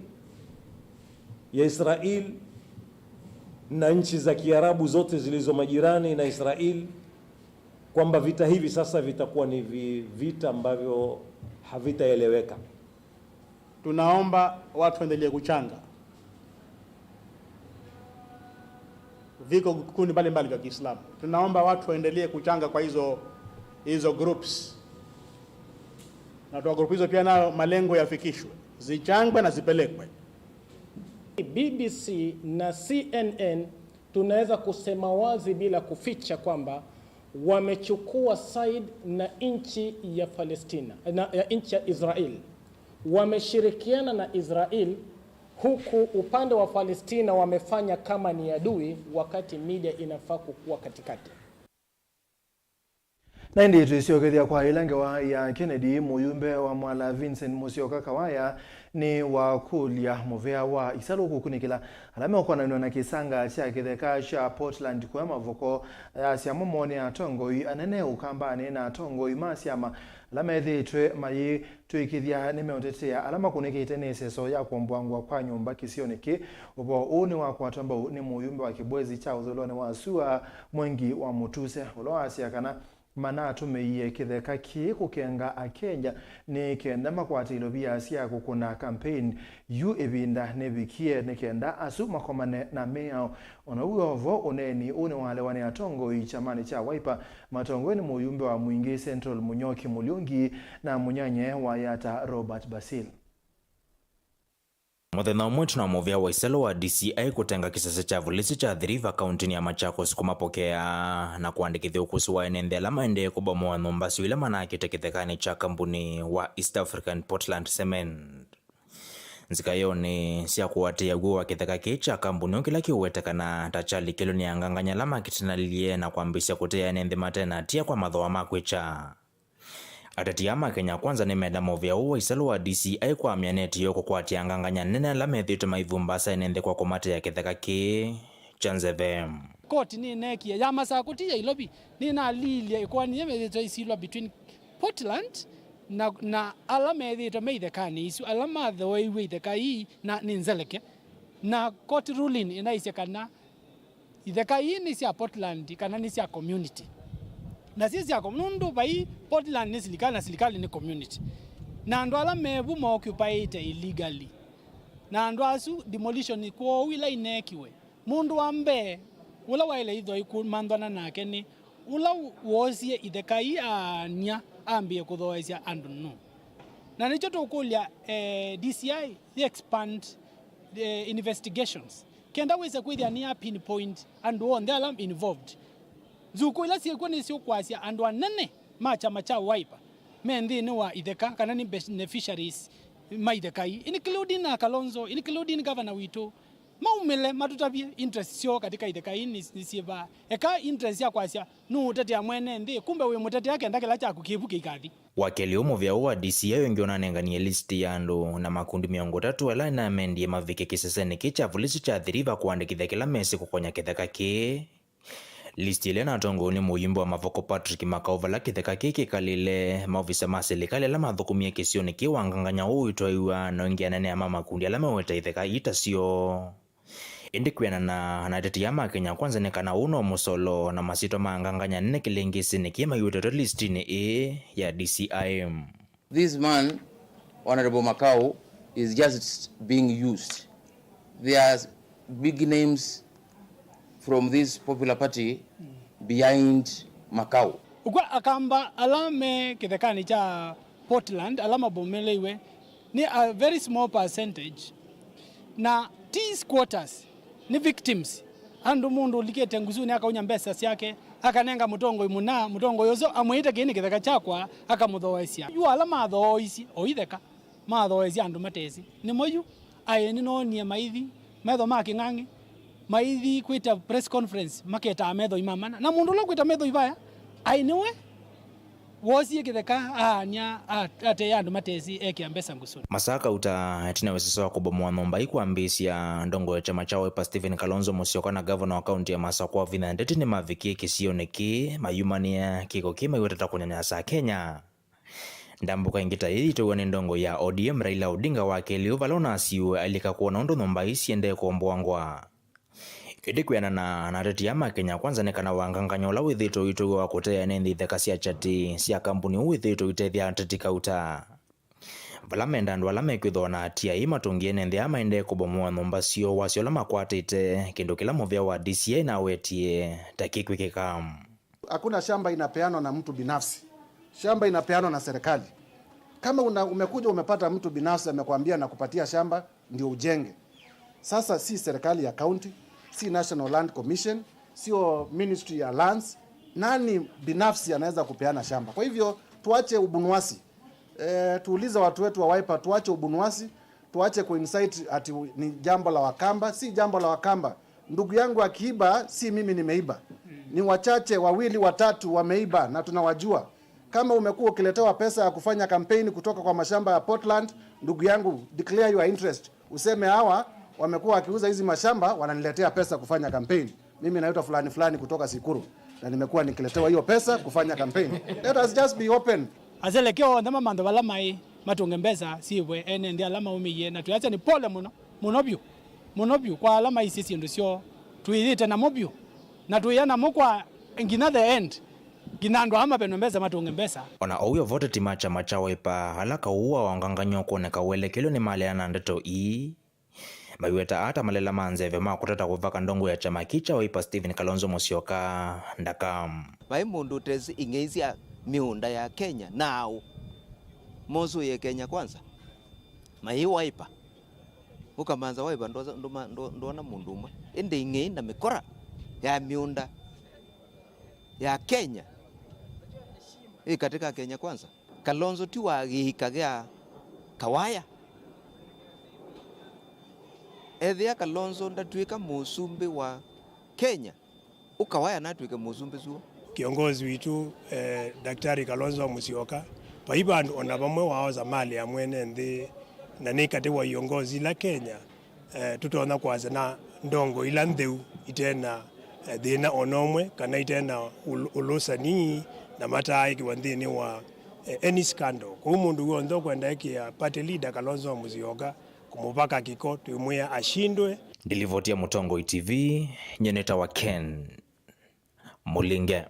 ya Israel na nchi za Kiarabu zote zilizo majirani na Israel kwamba vita hivi sasa vitakuwa ni vi-, vita ambavyo havitaeleweka. Tunaomba watu waendelee kuchanga. Viko vikundi mbalimbali vya Kiislamu. Tunaomba watu waendelee kuchanga kwa hizo, hizo groups. Na kwa group hizo pia nayo malengo yafikishwe. Zichangwe na zipelekwe. B B C na C N N tunaweza kusema wazi bila kuficha kwamba wamechukua side na nchi ya Palestina, na, ya nchi ya Israel. Wameshirikiana na Israel, huku upande wa Palestina wamefanya kama ni adui, wakati media inafaa kukua katikati. Na ĩndĩ twĩsyokethya kwa ĩla ngewa ya Kennedy, mũyumbe wa Mwala Vincent Musyoka Kawaya nĩ wakũlya mũvea wa Isalu kũkunĩkĩla ala meũkonanw'a na kĩsanga kya kĩtheka kya Portland kũya Mavoko. Ayasya mo moo nĩ atongoi anene Ũkambanĩ na atongoi ma syama ala methĩĩtwe mayĩtw'ĩkĩthya nĩmeũtetea ala makunĩkĩte nĩ ĩseso ya kũomboangwa kwa nyũmba kĩsionĩ kĩĩ. Ũvoo ũũ nĩwakwatwa mbau nĩ mũyumbe wa kĩbwezi kya ũthũĩlonĩ wa sua Mwengi wa Mũtuse, ũla waasya kana manatũmĩie kĩtheka kĩĩ kũkenga Akenya nĩ kenda makwate ilovia sya kũkũna campaign yu ĩvinda nĩvikie nĩ kenda asu makomane na mĩao. O na w'o ũvoo ũneeni ũũ nĩwalewa nĩ atongoi kyamanĩ kya Wiper, matongoew'e nĩ mũyumbe wa Mwingĩ Central Mũnyoki Mũlyũngi na mũnyany'e wa Yatta Robert Basil. Mũthenya ũmwe ĩtina wa mũvĩa wa Isalu wa D C I kũtenga kĩsese kya volisi kya Athi River kaũntĩnĩ ya Machakos kũmapokea na kũandĩkĩthya ũkũsĩ wa ene nthĩ ala maendee kũbomoa nyũmba syoo ila manakĩte kĩthekanĩ kya kambuni wa East African Portland Cement. Nzika ĩonĩ sya kũatĩĩa w'o wa kĩtheka kĩĩ kya kambuni ũũ kĩla kĩũwetekana ta kyalikĩlwe nĩ angangany'a ala makĩtinalilye na kwambĩĩsya kũtĩa ene nthĩ mate na atia kwa mathooa ma kwĩkya. Ateti aa ma Kenya Kwanza nĩmenda mũvĩa ũũ wa Isalu wa D C I kwamya neti yoo kũkwatya angangany'a nene ala methĩĩtwe maivumbaasa ene nthĩ kwa kũmatea kĩtheka kĩĩ kya nzeve. Koti nĩneekie ya Masakũ ti ya Ilovi, nĩnalilye ĩkoani yĩla yĩthĩĩtwe ĩisilwa between Portland na, na ala methĩĩtwe me ithekanĩ isu, ala mathooeiw'e itheka ii na nĩ nzeleke, na court ruling ĩnaisye kana itheka ii nĩ sya Portland kana nĩ sya community. Na syĩ sya com-, nũndũ vai Portland nĩ silikalĩ na silikalĩ nĩ community. Na andũ ala me vu maoccupaĩte illegally. Na andũ asu demolition kwoou ila ineekiwe, mũndũ wa mbee ũla waĩle ithwa ikumanthwana nake nĩ ũla woosie itheka ii aany'a ambĩĩe kũthooesya andũ nũũ. Na nĩkyo tũkũlya, eh, D C I yĩ expand, eh, investigations kenda wĩse kwĩthĩa nĩya pinpoint andũ onthe ala involved. Nzukũ ila syĩkw'o nĩsyũkwasya andũ anene ma kyama kya Wiper me nthĩnĩ wa itheka kana nĩ beneficiaries ma itheka ii, including na Kalonzo, including governor witũ. Maumĩle matũtavye interest syoo katika itheka ii nĩ, nĩ syĩva. Eka interest sya kwasya nũũtetea mwene nthĩ, kumbe wĩmũtetea kenda kĩla kyaku kĩvu kĩikathi. Wa kelĩ ũũ mũvĩa ũũ wa D C I ũngĩ ũnanenganie list ya andũ na makundi mĩongo ĩtatũ ala namendie mavike kĩsesenĩ kĩĩ kya volisi kya Athi River kũandĩkĩthya kĩla mesĩ kũkonya kĩtheka kĩĩ. List ĩla ĩnatongoew'e nĩ mũyumbe wa Mavoko Patrick Makau vala kĩtheka kĩĩ kĩkalĩle, maovisa ma silikalĩ ala mathũkũmie kĩsionĩ kĩĩ wangangany'a ũũ wĩtwaĩwa, na ĩngĩ anene ma makundi ala meweta itheka ii ta syoo. Ĩndĩ kwĩanana na ateti aa ma Kenya Kwanza nĩ kana ũũ no mũsolo na masyĩtwa ma angangany'a nene kĩlĩngĩsĩnĩ kĩĩ maiwetetwe listinĩ ĩĩ ya D C I. This man, Honorable Makau, is just being used. There are big names from this popular party behind Makau. Ũkw'a Akamba ala me kĩthekanĩ kya Portland ala mabomoleiwe nĩ a very small percentage, na ti squatters, nĩ victims. Andũ mũndũ ũlikĩte Ngusuni akaunya mbesa syake, akanenga mũtongoi mũna, mũtongoi ũsu amwĩĩte kĩĩ nĩ kĩtheka kyakwa, akamũthooesya. Yu ala mathooisye o itheka, mathooesya andũ matesĩ. Nĩmo yu, aĩ nĩnoonie maithi, metho ma kĩng'ang'i, maithi kwĩta press conference, maketaa methoi ma mana. Na mũndũ ũla ũkwĩta methoi vaya, aĩ nĩwe woosie kĩtheka aany'a a-, ateea andũ matesĩ ekĩa mbesa Ngusuni. Masaa kauta, ĩtina wa ĩsesa wa kũbomoa nyũmba ii kwambĩĩsya, ndongoi ya kyama kya Wiper Stephen Kalonzo Musyoka na ngavana wa kaunti ya Masakũ Wavinya Ndeti nĩmavikie kĩsionĩ kĩĩ, mayumanĩa kĩko kĩĩ maiwetete kũnyanyasa Akenya. Ndambũka ĩngĩ ta ĩĩ yĩitũw'a nĩ ndongoi ya O D M Raila Odinga wa kelĩ, vala ũnasiiwe alika kwona ũndũ nyũmba ii siendee kũomboangwa. Ĩndĩ kwĩanana na ateti aa ma Kenya Kwanza, nĩ kana wangangany'o ũla wĩthĩĩtwe ũitũw'a wa kũteea ene nthĩ itheka sya kyati sya kambuni ũu wĩthĩĩtwe ũitethya ateti kauta, vala menda andũ ala mekwĩthwa na hatia ii matũngĩe ene nthĩ aa maendee kũbomoa nyũmba syoo wasya ũla makwatĩte, kĩndũ kĩla mũvĩa wa D C I nawetie ta kĩkwĩkĩka. Hakuna shamba inapeanwa na mtu binafsi. Shamba inapeanwa na serikali. Kama una-, umekuja umepata mtu binafsi amekwambia na kupatia shamba ndio ujenge. Sasa si serikali ya county, si National Land Commission, sio Ministry ya Lands. Nani binafsi anaweza kupeana shamba? Kwa hivyo tuache ubunuasi. Eh, tuulize watu wetu wa Wiper, tuache ubunuasi. Tuache kuincite ati ni jambo la Wakamba, si jambo la Wakamba. Ndugu yangu akiiba, si mimi nimeiba. Ni wachache wawili watatu wameiba na tunawajua. Kama umekuwa ukiletewa pesa ya kufanya kampeni kutoka kwa mashamba ya Portland, ndugu yangu, declare your interest. Useme, "Hawa wamekuwa wakiuza hizi mashamba, wananiletea pesa kufanya kampeni." Mimi naitwa fulani fulani kutoka Sikuru, na nimekuwa nikiletewa hiyo pesa kufanya campaign. Let us just be open. Aseleke onthe mamanthe vala maĩ, matũnge mbesa syĩvwe ene nthĩ ala maũmĩie, na twĩasya nĩ pole mũno, mũno vyũ, mũno vyũ kwa ala maisye syĩndũ syoo, twĩyĩte namo vyũ, na twĩya namo kwa nginya the end, nginya andũ aa mavenwe mbesa matũnge mbesa. O na oou, avoteti ma kyama kya Wiper ala kaũ wa wangangany'o ũkwoneka ũelekelwe nĩmaleana na ndeto ii. Maiweta ata malela ma nzeve ma kũtata kũvaka ndongoi ya kyama kĩĩ kya Wiper Stephen Kalonzo Musyoka ndaka. Vai mũndũ ũtesĩ ing'ei sya mĩũnda ya Kenya naaũ? Mosũĩe Kenya Kwanza. Mayĩ Wiper. Ũkamanza Wiper ndwosa-, ndũma-, ndũ-, ndwona mũndũ ũmwe. Ĩndĩ ing'ei na mĩkora ya mĩũnda ya Kenya ĩ katĩ ka Kenya Kwanza. Kalonzo ti wa gĩika kya Kawaya. Ethĩa Kalonzo ndatw'ĩka mũsumbĩ wa Kenya, ũ Kawaya natw'ĩke mũsumbĩ suo. Kiongozi witũ, eh, Daktari Kalonzo Musyoka, vai vandũ ona vamwe waosa malĩ ya mwene nthĩ, na nĩ katĩ wa iongozi ila Kenya eh, tũtonya kwasya na ndongoi ila ntheu ite na, eh, thĩna o na ũmwe, kana ite na ũl-, ũlũsani, na mataaĩkĩwa nthĩnĩ wa, eh, any scandal. Kwoou mũndũ w'onthe ũkwenda ĩkĩa party leader Kalonzo Musyoka kũmũvaka kĩko, twĩmwĩa ashindwe. Ndilivoti ya Mũtongoi T V, nyie nĩtawa Ken Mũlinge.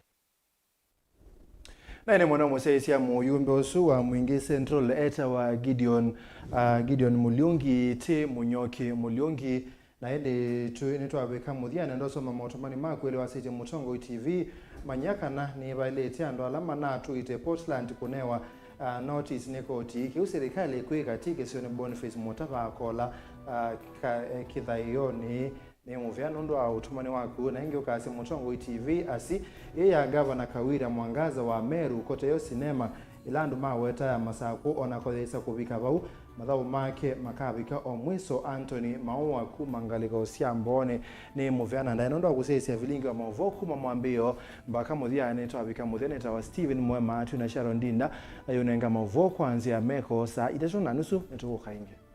Na ĩndĩ mũno mũsyaĩĩsya mũyumbe ũsu wa Mwingi Central etawa Gideon, ah, Gideon Mũlyũngi, ti Mũnyoki Mũlyũngi. Na ĩndĩ twĩ-, nĩtwavika mũthya, nenda ũsoma maũtũmani maku ĩla wasĩtye Mũtongoi T V. Manya kana nĩvaĩlĩte andũ ala manatũĩte Portland kũnewa, ah, notice nĩ koti. Kĩu silikalĩ kwĩka ti kĩsionĩ Boniface Mũtava akola, ah, ka-, eh, kĩthaĩonĩ. Nĩ mũvea nũndũ wa ũtũmani waku, na ĩngĩ ũkasya Mũtongoi T V asi, ĩ ya Ngavana Kawira Mwangaza wa Meru, koteyo sinema ĩla andũ maweta ya Masakũ, o na koyĩsa kũvika vau, mathaũ make makavika o mwiso. Anthony Maua kuma ngalĩko sya Mbooni nĩ mũvea, na ndaĩ nũndũ wa kũsyaĩĩsya vilingi wa maũvoo kuma mwambĩĩo mbaka mũthya. Nĩtwavika mũthya, nĩtawa Stephen Mwema, twĩ na Sharon Ndinda, ayũnenga maũvoo kwa nzĩa ya meko saa itatũ na nusu. Nĩtũkũka ĩngĩ.